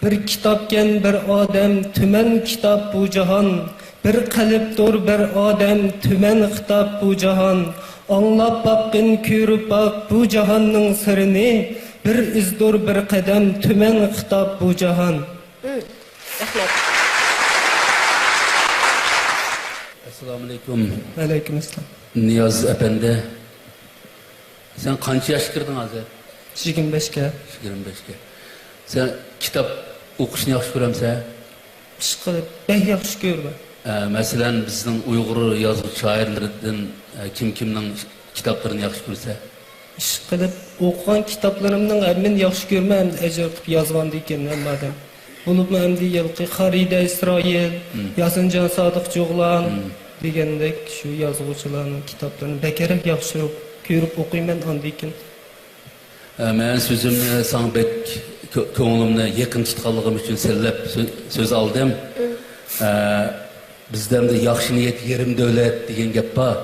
بىر كىتابكەن بىر ئادەم، تۈمەن كىتاب بۇ جاھان. بىر قەلبتۇر بىر ئادەم، تۈمەن خىتاب بۇ جاھان. ئاڭلاپ باققىن، كۆرۈپ باق بۇ جاھاننىڭ سىرىنى. بىر ئىزدۇر بىر قەدەم، تۈمەن خىتاب بۇ جاھان. ئۇم، رەھمەت. ئەسسالامۇئەلەيكۇم. ۋەئەلەيكۇم ئەسسالام. نىياز ئەپەندى، سەن قانچە ياشقا كىردىڭ ھازىر؟ يىگىرمە بەشكە. يىگىرمە بەشكە. سەن كىتاب ئوقۇشنى ياخشى كۆرەمسەن؟ ئىشقىلىپ، بەك ياخشى كۆرىمەن. ئە، مەسىلەن، بىزنىڭ ئۇيغۇر يازغۇچى شائىرلىرىدىن، ئە، كىم كىمنىڭ كىتابلىرىنى ياخشى كۆرىسەن؟ ئىشقىلىپ، ئوقۇغان كىتابلىرىمنىڭ ھەممىنى ياخشى كۆرىمەن، ئەمدى ئەجرىتىپ يازغاندىكىن ھەممە ئادەم. بولۇپمۇ ئەمدى ھېلىقى خارىدە ئىسرائىل، مم. ياسىنجان سادىق جۇغلان مم. دېگەندەك شۇ يازغۇچىلارنىڭ كىتابلىرىنى بەكرەك ياخشى كۆرۈپ ئوقۇيمەن ئاندىكىن. ئە، مەن سۆزۈمنى ساڭا بەك كۆ-، كۆڭلۈمنى يېقىن تۇتقانلىقىم ئۈچۈن سەنلەپ سۆ-، سۆز ئالدىم. مم. ئە، بىزدە ئەمدى ياخشى نىيەت يېرىم دۆلەت دېگەن گەپ بار.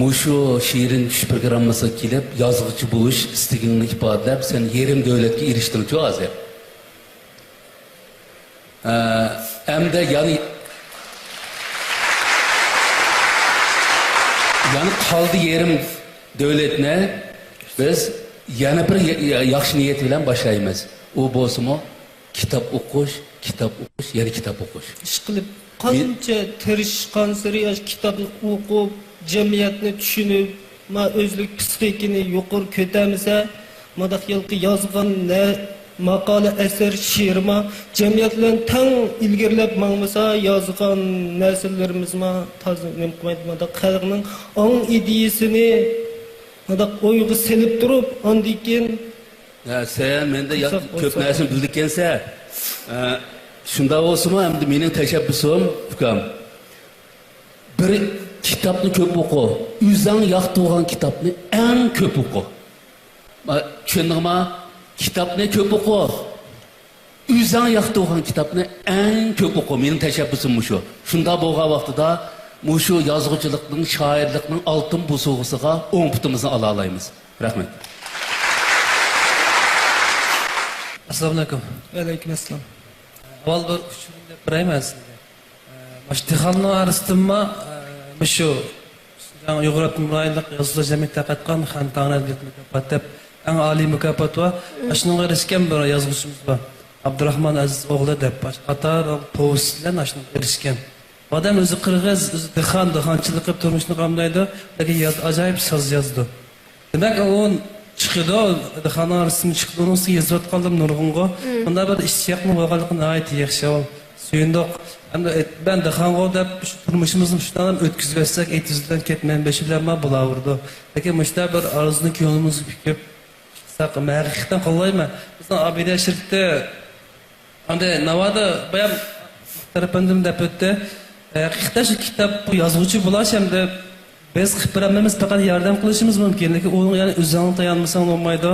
مۇشۇ شېرىن چۈش پروگراممىسىغا كېلىپ، يازغۇچى بولۇش ئىستىكىڭنى ئىپادىلەپ، سەن يېرىم دۆلەتكە ئېرىشتىڭچۇ ھازىر؟ ئە، ئەمدى يەنە، يەنە قالدى يېرىم دۆلەتنى بىز يەنە بىر يا-، يا-، ياخشى نىيەت بىلەن باشلايمىز. ئۇ بولسىمۇ، كىتاب ئوقۇش، كىتاب ئوقۇش، يەنە كىتاب ئوقۇش. ئىشقىلىپ، قانچە تىرىشقانسېرى ياش كىتابنى ئوقۇپ، جەمئىيەتنى چۈشىنىپ، ما ئۆزلۈك پىسخىكىنى يۇقىرى كۆتەرمىسە، ماداق يىلقى يازغان نە-، ماقالە، ئەسەر، شېئىرما جەمئىيەت بىلەن تەڭ ئىلگىرىلەپ ماڭمىسا، يازغان نەرسىلىرىمىزما تازا نېمە قىلمايدۇ. ماداق خەلقنىڭ ئاڭ ئىدىيىسىنى ماداق ئويغا سېلىپ تۇرۇپ، ئاندىن كېيىن ھە، سەن مەندە يا-، كۆپ نەرسىنى بىلىدىكەنسەن. ھە، شۇنداق بولسىمۇ، ئەمدى مېنىڭ تەشەببۇسۇم، ئۇكام. بىر كىتابنى كۆپ ئوقۇ. ئۆزۈڭ ياقتۇرغان كىتابنى ئەڭ كۆپ ئوقۇ. ما، چۈشەندىڭما؟ كىتابنى كۆپ ئوقۇ. ئۆزۈڭ ياقتۇرغان كىتابنى ئەڭ كۆپ ئوقۇ. مېنىڭ تەشەببۇسۇم مۇشۇ. شۇنداق بولغان ۋاقتىدا مۇشۇ يازغۇچىلىقنىڭ، شائىرلىقنىڭ ئالتۇن بوسۇغىسىغا ئوڭ پۇتىمىزنى ئالالايمىز. رەھمەت. ئەسسالامۇ ئەلەيكۇم. ۋەئەلەيكۇم ئەسسالام. ئاۋۋال بىر ئۇچۇرنى دەپ بېرەي مەن سىزگە. مۇشۇ دېھقاننىڭ ئارىسىدىنمۇ، مۇشۇ شىنجاڭ ئۇيغۇر ئاپتونوم رايونلۇق يازغۇچىلار جەمئىيىتى تارقاتقان خان تاڭرى ئەدەبىيات مۇكاپاتى دەپ ئەڭ ئالىي مۇكاپات بار. ئاشۇنىڭغا ئېرىشكەن بىر يازغۇچىمىز بار. ئابدۇراخمان ئەزىز ئوغلى دەپ، قاتار پوۋېست بىلەن ئاشۇنىڭغا ئېرىشكەن. ئادەم ئۆزى قىرغىز، ئۆزى دېھقان، دېھقانچىلىق قىلىپ تۇرمۇشىنى قامدايدۇ، لېكىن ياز-، ئاجايىپ ساز يازىدۇ. دېمەك، ئۇ چىقىدۇ، دېھقاننىڭ ئارىسىدىن چىقىدۇ، ئۇنىڭ ئۈستىگە يېزىۋاتقانلىرىم نۇرغۇنغۇ. مم. مۇنداق بىر ئىشتىياقنىڭ بولغانلىقى ناھايىتى ياخشى، ئۇ سۆيۈندۇق. ئەمدى ئېيت-، مەن دېھقانغۇ دەپ، شۇ تۇرمۇشىمىزنى شۇنداق ئۆتكۈزۈۋەتسەك، ئېتىزدىن كەتمەن بېشى بىلەن مانا بولاۋېرىدۇ. لېكىن مۇشۇنداق بىر ئارزۇنى كۆڭلىمىزگە پۈكۈپ، ساق-، مەن ھەقىقەتەن قوللايمەن. بىزنىڭ ئابىدە شىركىتى ئەمدى ناۋادا بايام مۇختەر ئەپەندىم دەپ ئۆتتى. ھەقىقەتەن شۇ كىتاب، بۇ يازغۇچى بولاش ئەمدى بىز قىلىپ بېرەلمەيمىز، پەقەت ياردەم قىلىشىمىز مۇمكىن. لېكىن ئۇنىڭ يەنە ئۆزۈڭ تايانمىساڭ بولمايدۇ.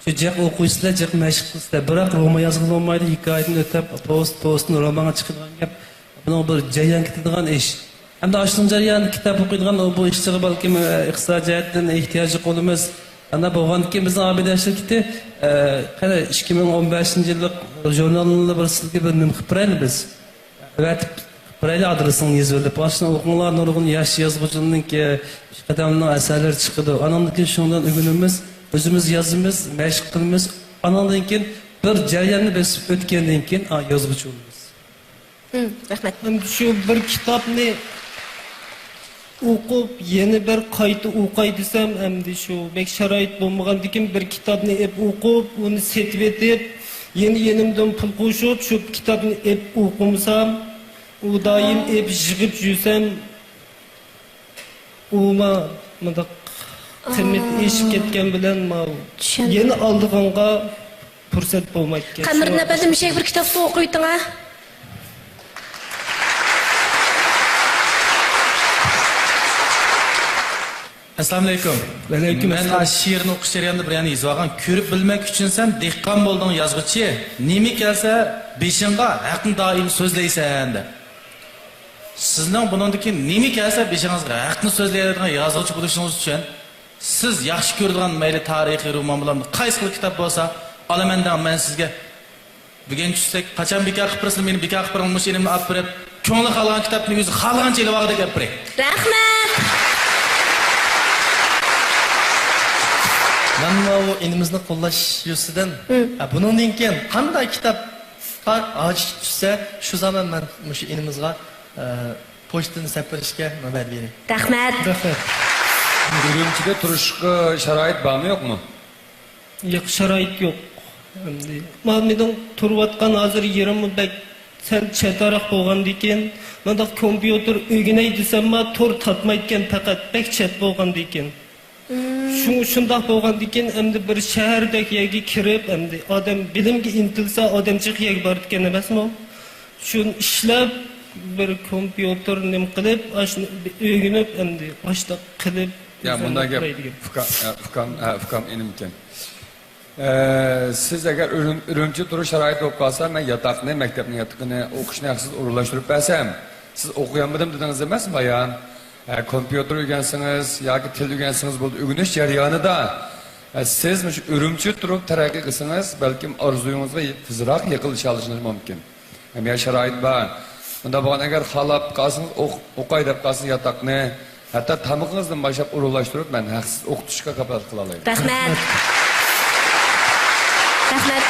شۇ جىق ئوقۇيسىلەر، جىق مەشىق قىلىسىلەر. بىراق رومان يازغىلى بولمايدۇ، ھېكايىدىن ئۆتۈپ، پوۋېست، پوۋېستتىن رومانغا چىقىدىغان گەپ. بۇنىڭ بىر جەريان كېتىدىغان ئىش. ھەمدە ئاشۇنىڭ جەريانىدا كىتاب ئوقۇيدىغان ئۇ بۇ ئىشچىغا بەلكىم، ئە، ئىقتىسادىي جەھەتتىن ئېھتىياجلىق بولىمىز. ئانداق بولغاندىكىن بىزنىڭ ئابىدە شىركىتى، ئە، قېنى ئىككى مىڭ ئون بەشىنچى يىللىق ژۇرنالنى بىر سىزگە بىر نېمە قىلىپ بېرەيلى بىز؟ ئەۋەتىپ بېرەيلى، ئادرېسىڭنى يېزىۋېلىپ. ئاشۇنى ئوقۇڭلار، نۇرغۇن ياش يازغۇچىنىڭكى، پېشقەدەمنىڭ ئەسەرلىرى چىقىدۇ. ئانىڭدىن كېيىن شۇنىڭدىن ئۆگىنىمىز، ئۆزىمىز يازىمىز، مەشىق قىلىمىز. ئانىڭدىن كېيىن بىر جەرياننى بېسىپ ئۆتكەندىن كېيىن، ئا، يازغۇچى بولىمىز. مم، رەھمەت. ئەمدى شۇ بىر كىتابنى ئوقۇپ، يەنە بىر قايتا ئوقاي دېسەم، ئەمدى شۇ بەك شارائىت بولمىغاندىكىن، بىر كىتابنى ئېپ ئوقۇپ، ئۇنى سېتىۋېتىپ، يەنە يېنىمدىن پۇل قوشۇپ، شۇ كىتابنى ئېپ ئوقۇمىسام، ئۇ دائىم ئېپ يىغىپ يۈرسەم، ئۇما مۇنداق قىممىتى ئېشىپ كەتكەن بىلەن ماۋۇ چۈشەندىم. يەنە ئالىدىغانغا پۇرسەت بولمايدىكەن. قەمەردىن ئەپەندىم، مۇشۇ يەرگە بىر كىتاب ئوقۇۋېتىڭ ھە. ئەسسالامۇئەلەيكۇم. ۋەئەلەيكۇم ئەسسالام. مەن شېئىرنى ئوقۇش جەريانىدا بىر يەرنى يېزىۋالغان. كۆرۈپ بىلمەك ئۈچۈن سەن دېھقان بولدۇڭ يازغۇچى. نېمە كەلسە بېشىڭغا ھەقنى دائىم سۆزلەيسەن دەپ. سىزنىڭ بۇنىڭدىن كېيىن نېمە كەلسە بېشىڭىزغا ھەقنى سۆزلەيدىغان يازغۇچى بولۇشىڭىز ئۈچۈن سىز ياخشى كۆرىدىغان مەيلى تارىخىي رومان بولامدۇ، قايسى خىل كىتاب بولسا ئالىمەن دەڭ، مەن سىزگە بۈگۈن چۈشتەك قاچان بىكار قىلىپ بېرىسىلەر، مېنى بىكار قىلىپ بېرىڭ، مۇشۇ ئىنىمنى ئاپ بېرىپ، كۆڭلى خالىغان كىتابنى ئۆزى خالىغانچە ئېلىۋالغۇدەك ئېلىپ بېرەي. رەھمەت. مەنمۇ ئۇ ئىنىمىزنى قوللاش يۈزىسىدىن، ھە، بۇنىڭدىن كېيىن قانداق كىتابقا ھاجىتى چۈشسە، شۇ زامان مەن مۇشۇ ئىنىمىزغا، ئە، پوچتىنى سەپ بېرىشكە مۇبادىلە بېرىڭ. رەھمەت. رەھمەت. ئۈرۈمچىدە تۇرۇشقا شارائىت بارمۇ، يوقمۇ؟ ياق، شارائىت يوق. ئەمدى مانا مېنىڭ تۇرۇۋاتقان ھازىر يېرىممۇ بەك سەل چەتراق بولغاندىكىن، مۇنداق كومپيۇتېر ئۆگىنەي دېسەممۇ تور تارتمايدىكەن، پەقەت بەك چەت بولغاندىكىن. شۇ، شۇنداق بولغاندىكىن، ئەمدى بىر شەھەردەك يەرگە كىرىپ، ئەمدى ئادەم بىلىمگە ئىنتىلسا، ئادەم جىق يەرگە بارىدىكەن ئەمەسمۇ؟ شۇنى ئىشلەپ، بىر كومپيۇتېر نېمە قىلىپ، ئاشۇنى ئۆگىنىپ، ئەمدى ئاشۇنداق قىلىپ، يا، مۇنداق گەپ، ئۇكام، ھە، ئۇكام، ھە، ئۇكام ئىنىمكەن. ئە، سىز ئەگەر ئۈرۈم-، ئۈرۈمچىدە تۇرۇش شارائىتى بولۇپ قالسا، مەن ياتاقنى، مەكتەپنىڭ ياتىقىنى، ئوقۇشنى ھەقسىز ئورۇنلاشتۇرۇپ بەرسەم، سىز ئوقۇيالمىدىم دېدىڭىز ئەمەسمۇ بايام؟ ھە، كومپيۇتېر ئۆگەنسىڭىز ياكى تىل ئۆگەنسىڭىز بولدى. ئۆگىنىش جەريانىدا، ھە، سىز مۇشۇ ئۈرۈمچىدە تۇرۇپ تەرەققىي قىلسىڭىز، بەلكىم ئارزۇيىڭىزغا تېزراق يېقىنلىشالىشىڭىز مۇمكىن. ھەم يەنە شارائىت بار. ئۇنداق بولغان، ئەگەر خالاپ قالسىڭىز، ئوق-، ئوقاي دەپ قالسىڭىز ياتاقنى، ھەتتا تامىقىڭىزدىن باشلاپ ئورۇنلاشتۇرۇپ، مەن ھەقسىز ئوقۇتۇشقا كاپالەتلىك قىلالايمەن. رەھمەت. رەھمەت.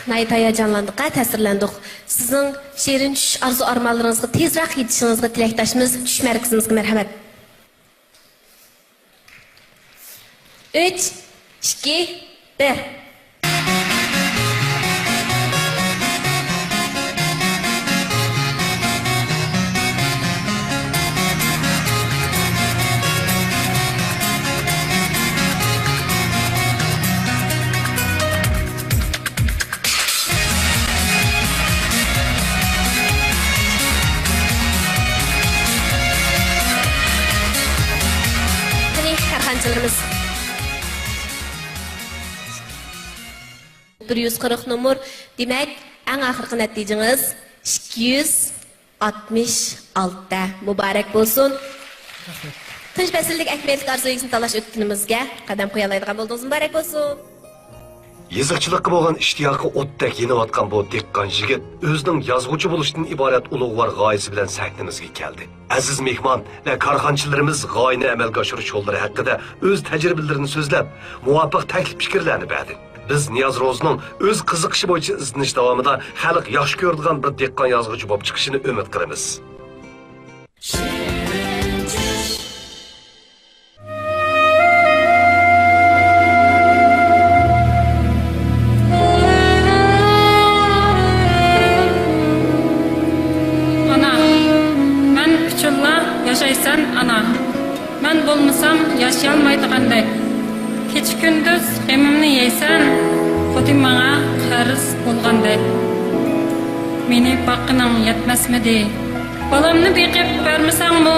ناھايىتى ھاياجانلاندۇق، ھە، تەسىرلەندۇق. سىزنىڭ شېرىن چۈش ئارزۇ-ئارمانلىرىڭىزغا تېزراق يېتىشىڭىزگە تىلەكداشمىز. چۈش مەركىزىمىزگە مەرھەمەت. ئۈچ، ئىككى، بىر. قېنى، كارخانىچىلىرىمىز. بىر يۈز قىرىق نومۇر. دېمەك، ئەڭ ئاخىرقى نەتىجىڭىز ئىككى يۈز ئاتمىش ئالتە. مۇبارەك بولسۇن. تۇنجى پەسىلدىكى ئەھمىيەتلىك ئارزۇ ئىگىسىنى تاللاش ئۆتكىنىمىزگە قەدەم قويالايدىغان بولدىڭىز. مۇبارەك بولسۇن. يېزىقچىلىققا بولغان ئىشتىياقى ئوتتەك يېنىۋاتقان بۇ دېھقان يىگىت ئۆزىنىڭ يازغۇچى بولۇشتىن ئىبارەت ئۇلۇغۋار غايىسى بىلەن سەھنىمىزگە كەلدى. ئەزىز مېھمان ۋە كارخانىچىلىرىمىز غايىنى ئەمەلگە ئاشۇرۇش يوللىرى ھەققىدە ئۆز تەجرىبىلىرىنى سۆزلەپ، مۇۋاپىق تەكلىپ پىكىرلەرنى بەردى. بىز نىياز روزىنىڭ ئۆز قىزىقىشى بويىچە ئىزدىنىش داۋامىدا خەلق ياخشى كۆرىدىغان بىر دېھقان يازغۇچى بولۇپ چىقىشىنى ئۈمىد قىلىمىز. ئانا، مەن ئۈچۈنلا ياشايسەن، ئانا. مەن بولمىسام ياشىيالمايدىغاندەك. كېچە-كۈندۈز غېمىمنى يەيسەن، خۇددى ماڭا قەرز بولغاندەك. مېنى باققىنىڭ يەتمەسمىدى؟ بالامنى بېقىپ بەرمىسەڭمۇ،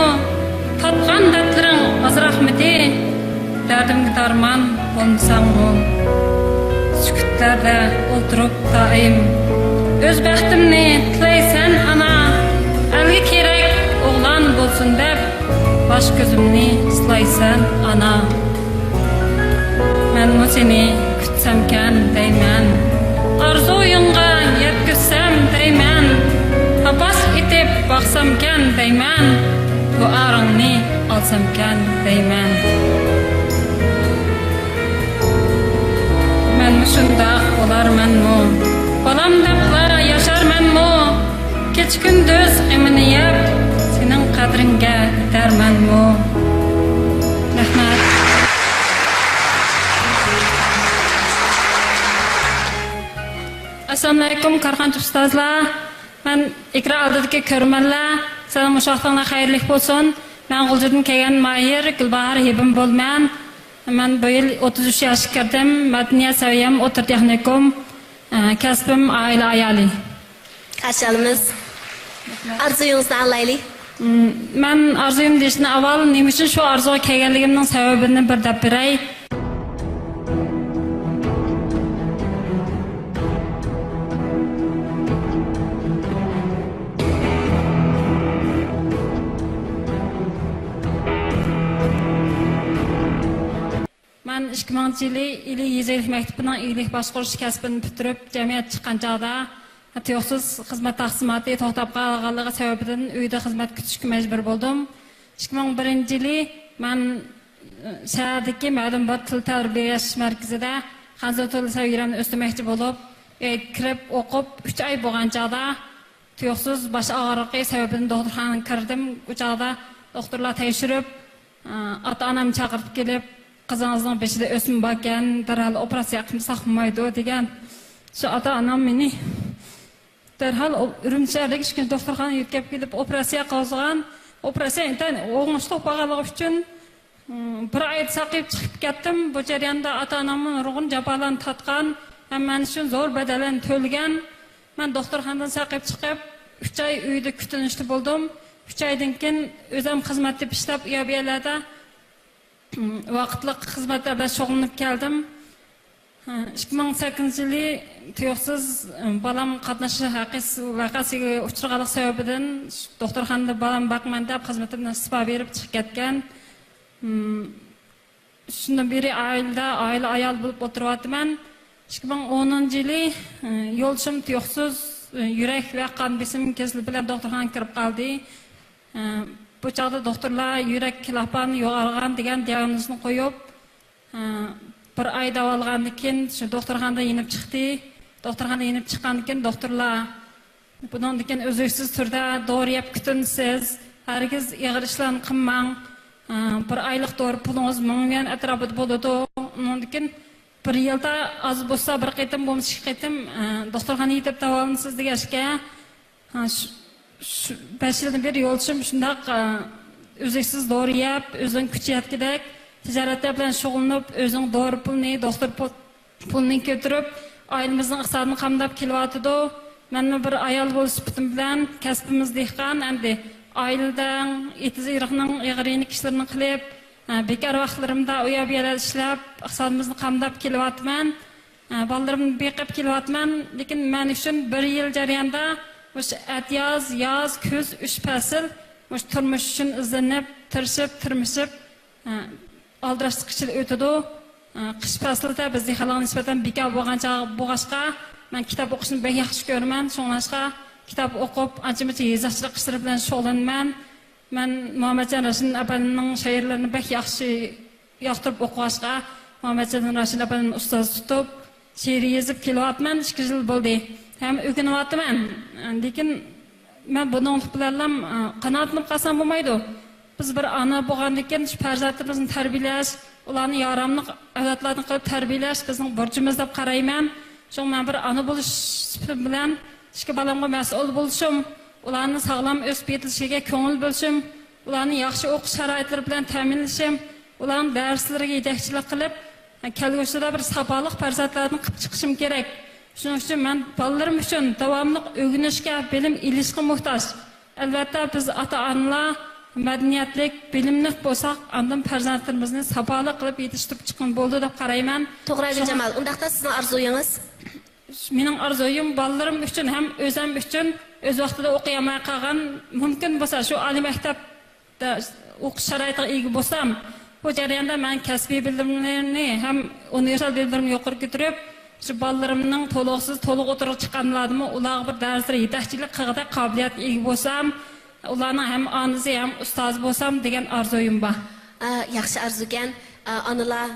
تاتقان دەردلىرىڭ ئازراقمىدى؟ دەردىمگە دەرمان بولمىساڭمۇ، سۈكۈتلەردە ئولتۇرۇپ دائىم، ئۆز بەختىمنى تىلەيسەن ئانا، ئەلگە كېرەك ئوغلان بولسۇن دەپ، باش كۆزۈمنى سىلايسەن ئانا. مەنمۇ سېنى كۈتسەمكەن دەيمەن، ئارزۇيۇڭغا يەتكۈزسەم دەيمەن، ھاپاس ئېتىپ باقسامكەن دەيمەن، دۇئاڭنى ئالسامكەن دەيمەن. مەنمۇ شۇنداق بولارمەنمۇ؟ بالام دەپلا ياشارمەنمۇ؟ كېچە-كۈندۈز غېمىنى يەپ، سېنىڭ قەدرىڭگە يېتەرمەنمۇ؟ رەھمەت. ئەسسالامۇئەلەيكۇم، كارخانىچى ئۇستازلار. مەن ئېكران ئالدىدىكى كۆرۈرمەنلەر، سىلەرنىڭ مۇشۇ ۋاقتىڭلار خەيرلىك بولسۇن. مەن غۇلجىدىن كەلگەن ماھىر، گۈلباھار ھېبىم بولىمەن. مەن بۇ يىل ئوتتۇز ئۈچ ياشقا كىردىم. مەدەنىيەت سەۋىيەم ئوتتۇرا تېخنىكوم. ئە، كەسپىم ئائىلە ئايالى. قارشى ئالىمىز. ئارزۇيىڭىزنى ئاڭلايلى. م، مەن ئارزۇيۇم دېيىشتىن ئاۋۋال نېمە ئۈچۈن شۇ ئارزۇغا كەلگەنلىكىمنىڭ سەۋەبىنى بىر دەپ بېرەي. مەن ئىككى مىڭىنچى يىلى ئىلى يېزا ئىگىلىك مەكتىپىنىڭ ئىگىلىك باشقۇرۇش كەسپىنى پۈتتۈرۈپ، جەمئىيەتكە چىققان چاغدا، تۇيۇقسىز خىزمەت تەقسىماتى توختاپ قالغانلىقى سەۋەبىدىن ئۆيدە خىزمەت كۈتۈشكە مەجبۇر بولدۇم. ئىككى مىڭ بىرىنچى يىلى مەن، ئى، شەھەردىكى مەلۇم بىر تىل تەربىيەلەش مەركىزىدە خەنزۇ تىل سەۋىيەمنى ئۆستۈرمەكچى بولۇپ، ئۆيگە كىرىپ ئوقۇپ ئۈچ ئاي بولغان چاغدا، تۇيۇقسىز باش ئاغرىقى سەۋەبىدىن دوختۇرخانىغا كىردىم. ئۇ چاغدا دوختۇرلار تەكشۈرۈپ، ئاتا ئانامنى چاقىرتىپ كېلىپ، قىزىڭىزنىڭ بېشىدا ئۆسمە باركەن، دەرھال ئوپېراتسىيە قىلمىساق بولمايدۇ دېگەن. شۇ ئاتا ئانام مېنى دەرھال ئو-، ئۈرۈمچى شەھەرلىك ئىككىنچى دوختۇرخانىغا يۆتكەپ كېلىپ ئوپېراتسىيە قىلغۇزغان. ئوپېراتسىيە ئىنتايىن ئوڭۇشلۇق بولغانلىقى ئۈچۈن، م، بىر ئايدا ساقىيىپ چىقىپ كەتتىم. بۇ جەرياندا ئاتا ئاناممۇ نۇرغۇن جاپالارنى تارتقان، ھەم مەن ئۈچۈن زور بەدەللەرنى تۆلىگەن. مەن دوختۇرخانىدىن ساقىيىپ چىقىپ، ئۈچ ئاي ئۆيدە كۈتۈنۈشتە بولدۇم. ئۈچ ئايدىن كېيىن ئۆزۈم خىزمەت تېپىشلاپ، ئۇ يەر بۇ يەرلەردە، م، ۋاقىتلىق خىزمەتلەر بىلەن شۇغۇللىنىپ كەلدىم. ھە، ئىككى مىڭ سەككىزىنچى يىلى تۇيۇقسىز، م، بالام قاتنىشىش ھەققى س-، ۋەقەسىگە ئۇچرىغانلىق سەۋەبىدىن، دوختۇرخانىدا بالام باقىمەن دەپ خىزمىتىمدىن ئىستېپا بېرىپ چىقىپ كەتكەن. م، شۇندىن بېرى ئائىلىدە، ئائىلە ئايالى بولۇپ ئولتۇرۇۋاتىمەن. ئىككى مىڭ ئونىنچى يىلى، ئى، يولدىشىم تۇيۇقسىز، ئى، يۈرەك ۋە قان بېسىم كېسىلى بىلەن دوختۇرخانىغا كىرىپ قالدى. ئى، بۇ چاغدا دوختۇرلار يۈرەك كىلاپان يوغانلىغان دېگەن دىياگنوزنى قويۇپ، ئى، بىر ئاي داۋالىغاندىن كېيىن شۇ دوختۇرخانىدا يېنىپ چىقتى. دوختۇرخانىدا يېنىپ چىققاندىن كېيىن دوختۇرلار بۇنىڭدىن كېيىن ئۈزلۈكسىز تۈردە دورا يەپ كۈتۈنىسىز، ھەرگىز ئېغىر ئىشلارنى قىلماڭ. ئە، بىر ئايلىق دورا پۇلىڭىز مىڭ يۈەن ئەتراپىدا بولىدۇ. ئۇنىڭدىن كېيىن بىر يىلدا ئاز بولسا بىر قېتىم بولمىسا ئىككى قېتىم، ئە، دوختۇرخانىغا يېتىپ داۋالىنىسىز دېگەچكە، ھە، شۇ، شۇ بەش يىلدىن بېرى يولدىشىم شۇنداق، ئە، ئۈزلۈكسىز دورا يەپ، ئۆزىنىڭ كۈچى يەتكۈدەك تىجارەتلەر بىلەن شۇغۇللىنىپ، ئۆزىنىڭ دورا پۇلىنى، دوختۇر پۇ-، پۇلنى كۆتۈرۈپ، ئائىلىمىزنىڭ ئىقتىسادىنى قامداپ كېلىۋاتىدۇ. مەنمۇ بىر ئايال بولۇش سۈپىتىم بىلەن، كەسپىمىز دېھقان، ئەمدى ئائىلىدە ئېتىز-ئېرىقنىڭ ئېغىر يېنىك ئىشلىرىنى قىلىپ، ھە، بىكار ۋاقىتلىرىمدا ئۇ يەر بۇ يەردە ئىشلەپ، ئىقتىسادىمىزنى قامداپ كېلىۋاتىمەن. ھە، بالىلىرىمنى بېقىپ كېلىۋاتىمەن، لېكىن مەن ئۈچۈن بىر يىل جەريانىدا مۇشۇ ئەتىياز، ياز، كۈز ئۈچ پەسىل مۇشۇ تۇرمۇش ئۈچۈن ئىزدىنىپ، تىرىشىپ، تىرمىشىپ، ھە، ئالدىراشلىق ئىچىدە ئۆتىدۇ. ھە، قىش پەسلىدە بىز دېھقانلارغا نىسبەتەن بىكار بولغان چاغ بولغاچقا، مەن كىتاب ئوقۇشنى بەك ياخشى كۆرىمەن. شۇڭلاشقا كىتاب ئوقۇپ، ئانچە-مۇنچە يېزىقچىلىق ئىشلىرى بىلەن شۇغۇللىنىمەن. مەن مۇھەممەتجان راشىدىن ئەپەندىنىڭ شېئىرلىرىنى بەك ياخشى ياقتۇرۇپ ئوقۇغاچقا، مۇھەممەتجان راشىدىن ئەپەندىنى ئۇستاز تۇتۇپ، شېئىر يېزىپ كېلىۋاتىمەن، ئىككى يىل بولدى. ھەم ئۆگىنىۋاتىمەن. لېكىن مەن بۇنىڭ بىلەنلا، ئە، قانائەتلىنىپ قالسام بولمايدۇ. بىز بىر ئانا بولغاندىن كېيىن، شۇ پەرزەنتلىرىمىزنى تەربىيەلەش، ئۇلارنى ياراملىق ئەۋلادلاردىن قىلىپ تەربىيەلەش بىزنىڭ بۇرچىمىز دەپ قارايمەن. شۇڭا مەن بىر ئانا بولۇش سۈپىتىم بىلەن ئىككى بالامغا مەسئۇل بولۇشۇم، ئۇلارنى ساغلام ئۆسۈپ يېتىلىشىگە كۆڭۈل بۆلۈشۈم، ئۇلارنى ياخشى ئوقۇش شارائىتلىرى بىلەن تەمىنلىشىم، ئۇلارنىڭ دەرسلىرىگە يېتەكچىلىك قىلىپ، كەلگۈسىدە بىر ساپالىق پەرزەنتلەردىن قىلىپ چىقىشىم كېرەك. شۇنىڭ ئۈچۈن مەن بالىلىرىم ئۈچۈن داۋاملىق ئۆگىنىشكە، بىلىم ئېلىشقا موھتاج. ئەلۋەتتە، بىز ئاتا-ئانىلار مەدەنىيەتلىك، بىلىملىك بولساق، ئاندىن پەرزەنتلىرىمىزنى ساپالىق قىلىپ يېتىشتۈرۈپ چىققىلى بولىدۇ دەپ قارايمەن. توغرا، شۇڭا گۈلجامال. ئۇنداقتا سىزنىڭ ئارزۇيىڭىز؟ مېنىڭ ئارزۇيۇم، بالىلىرىم ئۈچۈن ھەم ئۆزۈم ئۈچۈن ئۆز ۋاقتىدا ئوقۇيالماي قالغان، مۇمكىن بولسا شۇ ئالىي مەكتەپتە ئوقۇش شارائىتىغا ئىگە بولسام، بۇ جەرياندا مەن كەسپىي بىلىملىرىمنى ھەم ئۇنىۋېرسال بىلىملىرىمنى يۇقىرى كۆتۈرۈپ، شۇ بالىلىرىمنىڭ تولۇقسىز، تولۇق ئوتتۇرىغا چىققانلاردىمۇ ئۇلارغا بىر دەرسلەر يېتەكچىلىك قىلغۇدەك قابىلىيەتكە ئىگە بولسام، ئۇلارنىڭ ھەم ئانىسى، ھەم ئۇستازى بولسام دېگەن ئارزۇيۇم بار. ئا، ياخشى ئارزۇكەن. ئا، ئانىلار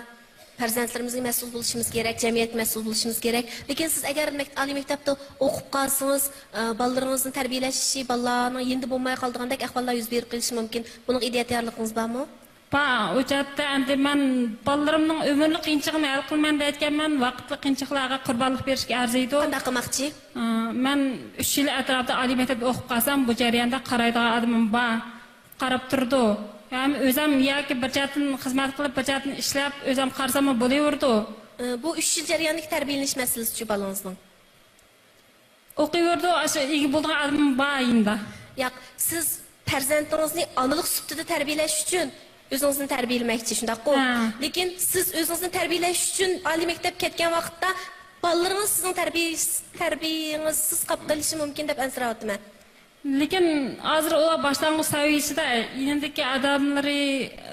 پەرزەنتلىرىمىزگە مەسئۇل بولۇشىمىز كېرەك، جەمئىيەتكە مەسئۇل بولۇشىمىز كېرەك. لېكىن سىز ئەگەر مەك-، ئالىي مەكتەپتە ئوقۇپ قالسىڭىز، ئا، بالىلىرىڭىزنى تەربىيەلەش ئىشى بالىلارنىڭ يېنىدا بولماي قالىدىغاندەك ئەھۋاللار يۈز بېرىپ قېلىشى مۇمكىن. بۇنىڭغا ئىدىيە تەييارلىقىڭىز بارمۇ؟ بار، ئۇ جەھەتتە ئەمدى مەن بالىلىرىمنىڭ ئۆمۈرلۈك قىيىنچىلىقىنى ھەل قىلىمەن دەيدىكەنمەن، ۋاقىتلىق قىيىنچىلىقلارغا قۇربانلىق بېرىشكە ئەرزىيدۇ. قانداق قىلماقچى؟ ئا، مەن ئۈچ يىل ئەتراپىدا ئالىي مەكتەپتە ئوقۇپ قالسام، بۇ جەرياندا قارايدىغان ئادىمىم بار. قاراپ تۇرىدۇ. ھەم ئۆزەم ياكى بىر جەھەتتىن خىزمەت قىلىپ، بىر جەھەتتىن ئىشلەپ، ئۆزەم قارىساممۇ بولۇۋېرىدۇ. ئى، بۇ ئۈچ يىل جەريانىدىكى تەربىيەلىنىش مەسىلىسىچۇ بالىڭىزنىڭ؟ ئوقۇيۋېرىدۇ، ئاشۇ ئىگە بولىدىغان ئادىمىم بار يېنىدا. ياق، سىز پەرزەنتىڭىزنى ئانىلىق سۈپىتىدە تەربىيەلەش ئۈچۈن ئۆزىڭىزنى تەربىيەلىمەكچى، شۇنداققۇ؟ ھە. لېكىن سىز ئۆزىڭىزنى تەربىيەلەش ئۈچۈن ئالىي مەكتەپكە كەتكەن ۋاقىتتا بالىلىرىڭىز سىزنىڭ تەربىيەس-، تەربىيەڭىزسىز قاپ قېلىشى مۇمكىن دەپ ئەنسىرەۋاتىمەن. لېكىن ھازىر ئۇلار باشلانغۇچ سەۋىيىسىدە، يېنىدىكى ئادەملىرى،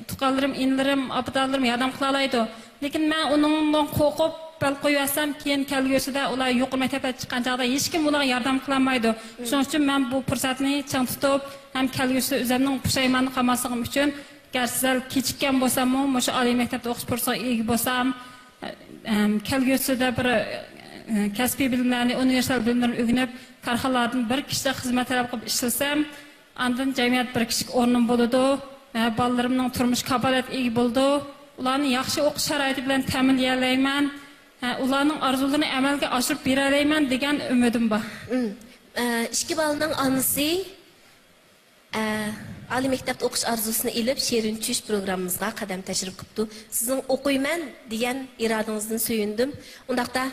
تۇغقانلىرىم، ئىنىلىرىم، ئاپىدانلىرىم ياردەم قىلالايدۇ. لېكىن مەن ئۇنىڭدىن قورقۇپ بەل قويۇۋەتسەم، كېيىن كەلگۈسىدە ئۇلار يۇقىرى مەكتەپكە چىققان چاغدا ھېچكىم ئۇلارغا ياردەم قىلالمايدۇ. شۇنىڭ ئۈچۈن مەن بۇ پۇرسەتنى چىڭ تۇتۇپ، ھەم كەلگۈسىدە ئۆزۈمنىڭ پۇشايماندا قالماسلىقىم ئۈچۈن، گەرچە سەل كېچىككەن بولساممۇ، مۇشۇ ئالىي مەكتەپتە ئوقۇش پۇرسىتىگە ئىگە بولسام، ھەم كەلگۈسىدە بىر، ئە، كەسپىي بىلىملەرنى، ئۇنىۋېرسال بىلىملەرنى ئۆگىنىپ، كارخانىلاردىن بىر كىشىلىك خىزمەت تەلەپ قىلىپ ئىشلىسەم، ئاندىن جەمئىيەت بىر كىشىلىك ئورنۇم بولىدۇ ۋە بالىلىرىمنىڭ تۇرمۇش كاپالەتكە ئىگە بولىدۇ. ئۇلارنى ياخشى ئوقۇش شارائىتى بىلەن تەمىنلىيەلەيمەن. ھە، ئۇلارنىڭ ئارزۇلىرىنى ئەمەلگە ئاشۇرۇپ بېرەلەيمەن دېگەن ئۈمىدىم بار. ئۈم، ئە، ئىككى بالىنىڭ ئانىسى ئە، ئالىي مەكتەپتە ئوقۇش ئارزۇسىنى ئېلىپ، شېرىن چۈش پروگراممىمىزغا قەدەم تەشرىپ قىپتۇ. سىزنىڭ ئوقۇيمەن دېگەن ئىرادىڭىزدىن سۆيۈندۈم. ئۇنداقتا،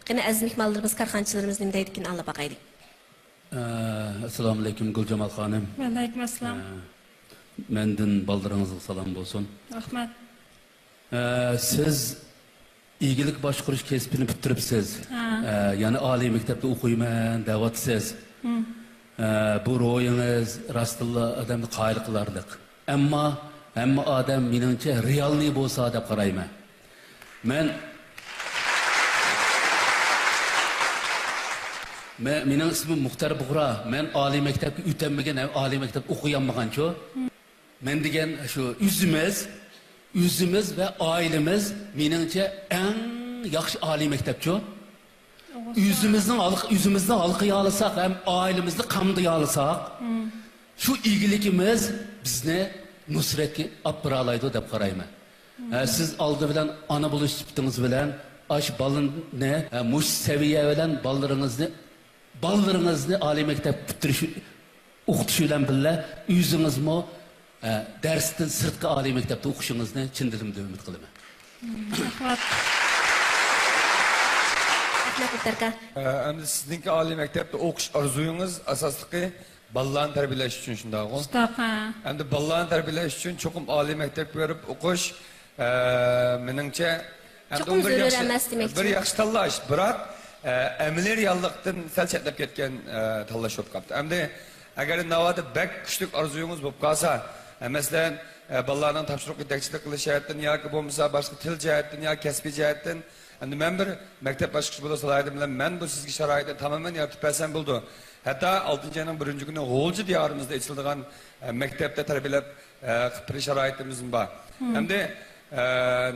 قېنى، ئەزىز مېھمانلىرىمىز، كارخانىچىلىرىمىز نېمە دەيدىكىن، ئاڭلاپ باقايلى. ئە، ئەسسالامۇئەلەيكۇم، گۈلجامال خانىم. ۋەئەلەيكۇم ئەسسالام. ئە، مەندىن بالىلىرىڭىزغا سالام بولسۇن. رەھمەت. ئە، سىز ئىگىلىك باشقۇرۇش كەسپىنى پۈتتۈرۈپسىز. ھە. ئە، يەنە ئالىي مەكتەپتە ئوقۇيمەن دەۋاتىسىز. ھىم. ئە، بۇ روھىڭىز راستتىنلا ئادەمنى قايىل قىلارلىق. ئەمما ھەممە ئادەم، مېنىڭچە، رېئالنىي بولسا دەپ قارايمەن. مەن، مە-، مېنىڭ ئىسمىم مۇختەر بۇغرا. مەن ئالىي مەكتەپكە ئۆتەلمىگەن ھەم ئالىي مەكتەپ ئوقۇيالمىغانچۇ. ھىم. مەن دېگەن شۇ ئۆزىمىز، ئۆزىمىز ۋە ئائىلىمىز، مېنىڭچە، ئەڭ ياخشى ئالىي مەكتەپچۇ. ئۆزىمىزنىڭ ھالق-، ئۆزىمىزنى ھالقىيالىساق ھەم ئائىلىمىزنى قامدىيالىساق، شۇ ئىگىلىكىمىز بىزنى نۇسرەتكە ئاپىرالايدۇ دەپ قارايمەن. ھە، سىز ئالدى بىلەن ئانا بولۇش سۈپىتىڭىز بىلەن ئاشۇ بالىنى، ھە، مۇشۇ سەۋىيە بىلەن بالىلىرىڭىزنى بالىلىرىڭىزنى ئالىي مەكتەپ پۈتتۈرۈش، ئوقۇتۇش بىلەن بىللە، ئۆزىڭىزمۇ، ئە، دەرستىن سىرتقى ئالىي مەكتەپتە ئوقۇشىڭىزنى چىن دىلىمدىن ئۈمىد قىلىمەن. رەھمەت. رەھمەت، مۇختەر ئاكا. ئە، ئەمدى سىزنىڭكى ئالىي مەكتەپتە ئوقۇش ئارزۇيىڭىز ئاساسلىقى بالىلارنى تەربىيەلەش ئۈچۈن، شۇنداقغۇ؟ شۇنداق، ھە. ئەمدى بالىلارنى تەربىيەلەش ئۈچۈن چوقۇم ئالىي مەكتەپكە بېرىپ ئوقۇش، ئە، مېنىڭچە، ئەمدى چوقۇم ئۇ بىر زۆرۈر ياخشى، ئەمەس دېمەكچى. بىر ياخشى تاللاش، بىراق، ئە، ئەمەلىي رېئاللىقتىن سەل چەتنەپ كەتكەن، ئە، تاللاش بولۇپ قاپتۇ. ئەمدى ئەگەر ناۋادا بەك كۈچلۈك ئارزۇيىڭىز بولۇپ قالسا، ئە، مەسىلەن، ئە، بالىلارنىڭ تاپشۇرۇق يېتەكچىلىك قىلىش جەھەتتىن ياكى بولمىسا باشقا تىل جەھەتتىن ياكى كەسپىي جەھەتتىن، ئەمدى مەن بىر مەكتەپ باشقۇچى بولۇش سالاھىيىتىم بىلەن مەن بۇ سىزگە شارائىتنى تامامەن يارىتىپ بەرسەم بولىدۇ. ھەتتا ئالتىنچى ئاينىڭ بىرىنچى كۈنى غۇلجا دىيارىمىزدا ئېچىلىدىغان، ئە، مەكتەپتە تەربىيەلەپ، ئە، قىلىپ بېرىش شارائىتىمىزمۇ بار. ھەمدە، ئە،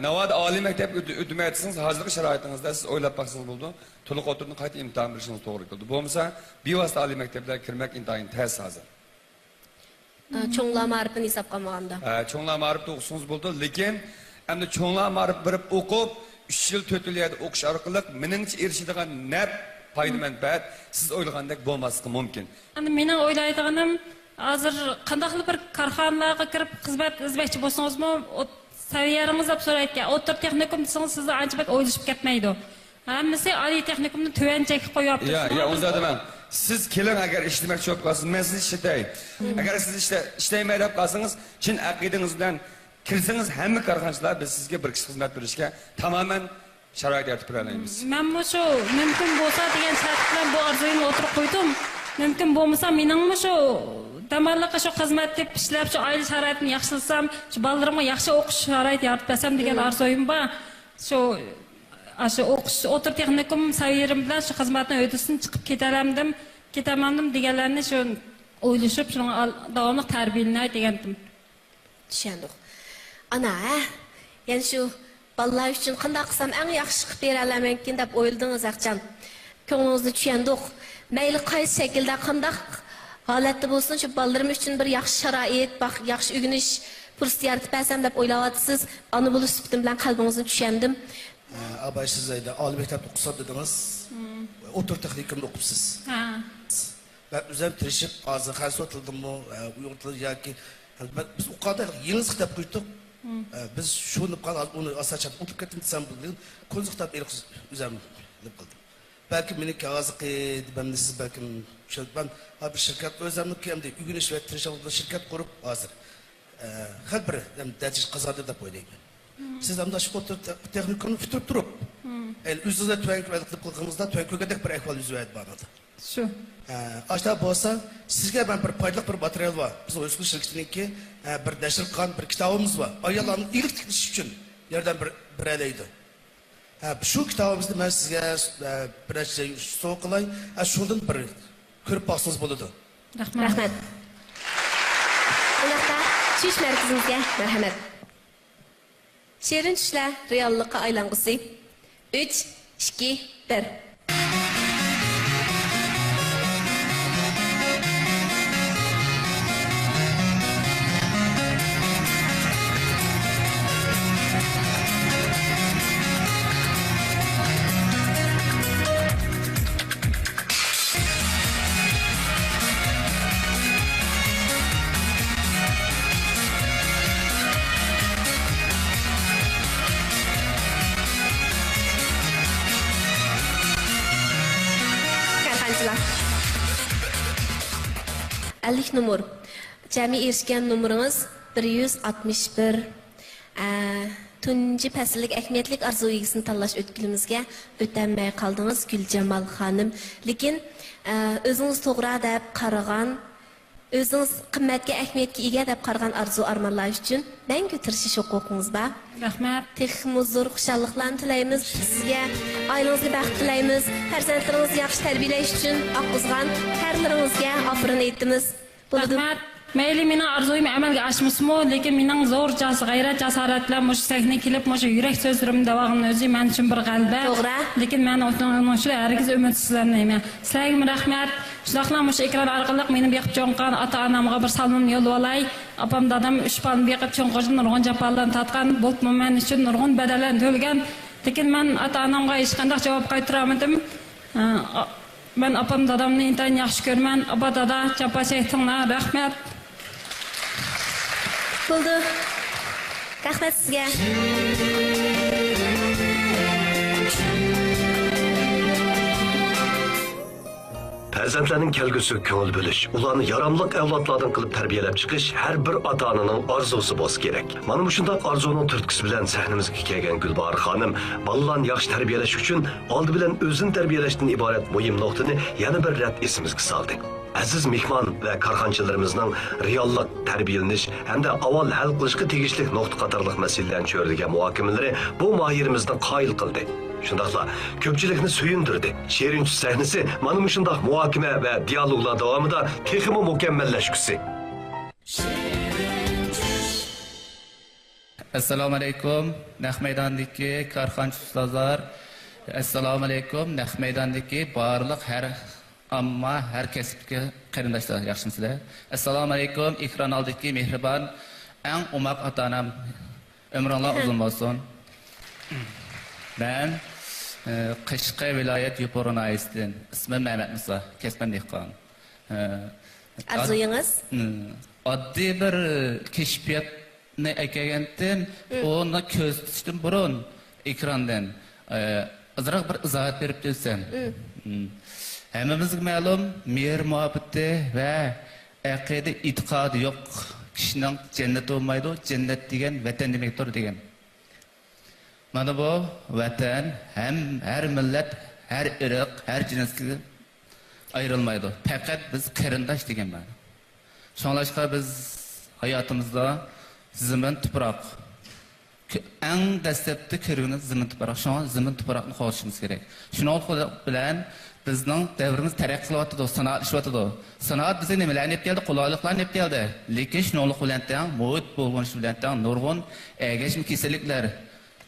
ناۋادا ئالىي مەكتەپ ئۆت-، ئۆتمەي ئەتسىڭىز، ھازىرقى شارائىتىڭىزدا سىز ئويلاپ باقسىڭىز بولىدۇ. تولۇق ئوتتۇرىدىن قايتا ئىمتىھان بېرىشىڭىز توغرا كېلىدۇ. بولمىسا، بىۋاسىتە ئالىي مەكتەپلەرگە كىرمەك ئىنتايىن تەس ھازىر. ئە، چوڭلار مائارىپىنى ھېسابقا ئالمىغاندا. ئە، چوڭلار مائارىپتا ئوقۇسىڭىز بولىدۇ، لېكىن ئەمدى چوڭلار مائارىپى بېرىپ ئوقۇپ، ئۈچ يىل، تۆت يىل يەردە ئوقۇش ئارقىلىق مېنىڭچە ئېرىشىدىغان نەپ، پايدا، مەنپەئەت سىز ئويلىغاندەك بولماسلىقى مۇمكىن. ئەمدى مېنىڭ ئويلايدىغىنىم، ھازىر قانداقلا بىر كارخانىلارغا كىرىپ خىزمەت ئىزدىمەكچى بولسىڭىزمۇ، ئوت-، سەۋىيەلىرىڭىز دەپ سورايدىكەن. ئوتتۇرا تېخنىكوم دېسىڭىز، سىزدە ئانچە بەك ئويلىشىپ كەتمەيدۇ. ھەممىسى ئالىي تېخنىكومنى تۆۋەن چەككە قويۇۋاپتۇ. يا، يا، شۇڭا بىز ئۇنداق دېمەڭ. سىز كېلىڭ، ئەگەر ئىشلىمەكچى بولۇپ قالسىڭىز، مەن سىزنى ئىشلىتەي. مم. ئەگەر سىز ئىشلە-، ئىشلەيمەن دەپ قالسىڭىز، چىن ئەقىدىڭىز بىلەن كىرسىڭىز، ھەممە كارخانىچىلار بىز سىزگە بىر كىشى خىزمەت بېرىشكە تامامەن شارائىت يارىتىپ بېرەلەيمىز. مم، مەنمۇ شۇ مۇمكىن بولسا دېگەن شەرت بىلەن بۇ ئارزۇيۇمنى ئوتتۇرىغا قويدۇم. مۇمكىن بولمىسا، مېنىڭمۇ شۇ داماللىققا شۇ خىزمەت تېپىپ ئىشلەپ، شۇ ئائىلە شارائىتىنى ياخشىلىسام، شۇ بالىلىرىمغا ياخشى ئوقۇش شارائىتى يارىتىپ بەرسەم دېگەن، مم، ئارزۇيۇم بار. شۇ ئاشۇ ئوقۇش، ئوتتۇرا تېخنىكوم سەۋىيەم بىلەن شۇ خىزمەتنىڭ ھۆددىسىدىن چىقىپ كېتەلەمدىم، كېتەلمەمدىم دېگەنلەرنى شۇ ئويلىشىپ، شۇنىڭغا ئال-، داۋاملىق تەربىيەلىنەي دېگەنتىم. چۈشەندۇق. ئانا، ھە؟ يەنە شۇ بالىلار ئۈچۈن قانداق قىلسام ئەڭ ياخشى قىلىپ بېرەلەيمەنكىن دەپ ئويلىدىڭىز، ھەقچان. كۆڭلىڭىزنى چۈشەندۇق. مەيلى قايسى شەكىلدە، قانداق ھالەتتە بولسۇن، شۇ بالىلىرىم ئۈچۈن بىر ياخشى شارائىت، باق-، ياخشى ئۆگىنىش پۇرسىتى يارىتىپ بەرسەم دەپ ئويلاۋاتىسىز. ئانا بولۇش سۈپىتىم بىلەن قەلبىڭىزنى چۈشەندىم. ئە، ئاباي، سىز ئەيدە ئالىي مەكتەپتە ئوقۇسام دېدىڭىز. مم. ئوتتۇرا تېخنىكومدا ئوقۇپسىز. ھە. مەن ئۆزۈم تىرىشىپ، ھازىر خەنزۇ تىلىدىمۇ، ئە، ئۇيغۇر تىلى ياكى، مەن، بىز ئۇ قادا يېڭىزقى دەپ قويدۇق. مم. ئە، بىز شۇ نۇقتىغا ھازىر ئۇنى ئاساسەن ئۇنتۇپ كەتتىم دېسەم بولىدۇ. كونزۇ كىتاب ئېلىپ ئۆزۈم نېمە قىلدىم. بەلكىم مېنىڭكى ھازىرقى دېمەمنى سىز بەلكىم چۈشەنمەي، ھا، بىر شىركەت ئۆزۈمنىڭكى ئەمدى ئۆگىنىش ۋە تىرىشچانلىق بىلەن شىركەت قۇرۇپ ھازىر، ئە، خېلى بىر، ئەم، نەتىجە قازاندى دەپ ئويلايمەن. مم. سىز ئەمدى شۇ ئوتتۇرا تېخ-، تېخنىكومنى پۈتتۈرۈپ تۇرۇپ، مم، ئەمدى ئۆزىڭىزدە تۆۋەنكى ۋەقىتلىك قىلغىنىڭىزدا تۆۋەنكى كۆرگەندەك بىر ئەھۋال يۈز بەردى ماڭا. شۇ. ئە، ئاشۇنداق بولسا سىزگە مەن بىر پايدىلىق بىر ماتېرىيال بار. بىزنىڭ ئۆسكۈن شىركىتىنىڭكى، ئە، بىر نەشر قىلغان بىر كىتابىمىز بار. ئاياللارنىڭ ئىگىلىك تىكلىشى ئۈچۈن ياردەم بېرە-، بېرەلەيدۇ. ھە، شۇ كىتابىمىزنى مەن سىزگە، ئە، بىر نەچچە سوۋغا قىلاي. ھە، شۇندىن بىر كۆرۈپ باقسىڭىز بولىدۇ. رەھمەت. رەھمەت. ئۇنداقتا چۈش مەركىزىمىزگە مەرھەمەت. شېرىن چۈشلەر رېئاللىققا ئايلانغۇسى. ئۈچ، ئىككى، بىر. كارخانىچىلار. ئەللىك نومۇر. جەمئىي ئېرىشكەن نومۇرىڭىز بىر يۈز ئاتمىش بىر. ئە، تۇنجى پەسىللىك ئەھمىيەتلىك ئارزۇ ئىگىسىنى تاللاش ئۆتكىلىمىزگە ئۆتەلمەي قالدىڭىز، گۈلجامال خانىم. لېكىن، ئە، ئۆزىڭىز توغرا دەپ قارىغان، ئۆزىڭىز قىممەتكە، ئەھمىيەتكە ئىگە دەپ قارىغان ئارزۇ ئارمانلار ئۈچۈن مەڭگۈ تىرىشىش ھوقۇقىڭىز بار. رەھمەت. تېخىمۇ زور خۇشاللىقلارنى تىلەيمىز سىزگە. ئائىلىڭىزگە بەخت تىلەيمىز. پەرزەنتلىرىڭىزنى ياخشى تەربىيەلەش ئۈچۈن ئاققۇزغان تەرلىرىڭىزگە ئاپىرىن ئېيتىمىز. بولىدۇ. رەھمەت. مەيلى مېنىڭ ئارزۇيۇم ئەمەلگە ئاشمىسىمۇ، لېكىن مېنىڭ زور جاس-، غەيرەت، جاسارەت بىلەن مۇشۇ سەھنىگە كېلىپ، مۇشۇ يۈرەك سۆزلىرىمنى دەۋالغىنىمنىڭ ئۆزى مەن ئۈچۈن بىر غەلىبە. توغرا. لېكىن مەن ئۇنىڭ، ئۇنىڭ ئۈچۈن ھەرگىز ئۈمىدسىزلەنمەيمەن. سىلەرگىمۇ رەھمەت. شۇنداقلا مۇشۇ ئېكران ئارقىلىق مېنى بېقىپ چوڭ قىلغان ئاتا-ئانامغا بىر سالىمىمنى يوللىۋالاي. ئاپام، دادام ئۈچ بالىنى بېقىپ چوڭ قىلغۇچىدىن نۇرغۇن جاپالارنى تارتقان، بولۇپمۇ مەن ئۈچۈن نۇرغۇن بەدەللەرنى تۆلىگەن. لېكىن مەن ئاتا-ئانامغا ھېچقانداق جاۋاب قايتۇرالمىدىم. ئا-، مەن ئاپام، دادامنى ئىنتايىن ياخشى كۆرىمەن. ئاپا، دادا، جاپا چەكتىڭلار، رەھمەت. بولدى. رەھمەت سىزگە. پەن پەرزەنتلەرنىڭ كەلگۈسىگە كۆڭۈل بۆلۈش، ئۇلارنى ياراملىق ئەۋلادلاردىن قىلىپ تەربىيەلەپ چىقىش ھەر بىر ئاتا-ئانىنىڭ ئارزۇسى بولسا كېرەك. مانا مۇشۇنداق ئارزۇنىڭ تۈرتكىسى بىلەن سەھنىمىزگە كەلگەن گۈلباھار خانىم بالىلارنى ياخشى تەربىيەلەش ئۈچۈن ئالدى بىلەن ئۆزىنى تەربىيەلەشتىن ئىبارەت مۇھىم نۇقتىنى يەنە بىر رەت ئېسىمىزگە سالدى. ئەزىز مېھمان ۋە كارخانىچىلىرىمىزنىڭ رېئاللىق تەربىيەلىنىش ھەمدە ئاۋۋال ھەل قىلىشقا تېگىشلىك نۇقتا قاتارلىق مەسىلىلەرنى چۆرىدىگەن مۇھاكىمىلىرى بۇ ماھىرىمىزنى قايىل قىلدى. شۇنداقلا كۆپچىلىكنى سۆيۈندۈردى. شېرىن چۈش سەھنىسى مانا مۇشۇنداق مۇھاكىمە ۋە دىيالوگلار داۋامىدا تېخىمۇ مۇكەممەللەشكۈسى. ئەسسالامۇ ئەلەيكۇم، نەق مەيداندىكى كارخانىچى ئۇستازلار، ئەسسالامۇ ئەلەيكۇم، نەق مەيداندىكى بارلىق ھەر ئامما، ھەر كەسىپتىكى قېرىنداشلار، ياخشىمۇسىلەر؟ ئەسسالامۇ ئەلەيكۇم، ئېكران ئالدىدىكى مېھرىبان، ئەڭ ئوماق ئاتا-ئانام، ئۆمرۈڭلار ئۇزۇن بولسۇن. مەن، ئى، قەشقەر ۋىلايەت يوپۇرغا ناھىيەسىدىن، ئىسمىم مەمەت مۇسا، كەسپىم دېھقان. ئى، ئارزۇيىڭىز؟ ئاددىي بىر كەشپىياتنى ئەكەلگەنتىم، ئۇنى كۆرسىتىشتىن بۇرۇن ئېكراندىن، ئى، ئازراق بىر ئىزاھات بېرىپ ئۆتسەم. ھەممىمىزگە مەلۇم، مېھىر مۇھەببىتى ۋە ئەقىدە ئېتىقادى يوق كىشىنىڭ جەننىتى بولمايدۇ، جەننەت دېگەن ۋەتەن دېمەكتۇر دېگەن. مانا بۇ ۋەتەن ھەم ھەر مىللەت، ھەر ئىرق، ھەر جىنسكە ئايرىلمايدۇ. پەقەت بىز قېرىنداش دېگەن مەنە. شۇڭلاشقا بىز ھاياتىمىزدا زېمىن، تۇپراق، كۆ-، ئەڭ دەسلەپتە كۆرگىنىمىز زېمىن، تۇپراق. شۇڭا زېمىن، تۇپراقنى قوغدىشىمىز كېرەك. شۇنىڭ بىلەن بىزنىڭ دەۋرىمىز تەرەققىي قىلىۋاتىدۇ، سانائەتلىشىۋاتىدۇ. سانائەت بىزگە نېمىلەرنى ئېلىپ كەلدى؟ قولايلىقلارنى ئېلىپ كەلدى. لېكىن شۇنىڭلىق بىلەن تەڭ، مۇھىت بۇلغىنىشى بىلەن تەڭ نۇرغۇن ئەگەشمە كېسەللىكلەر،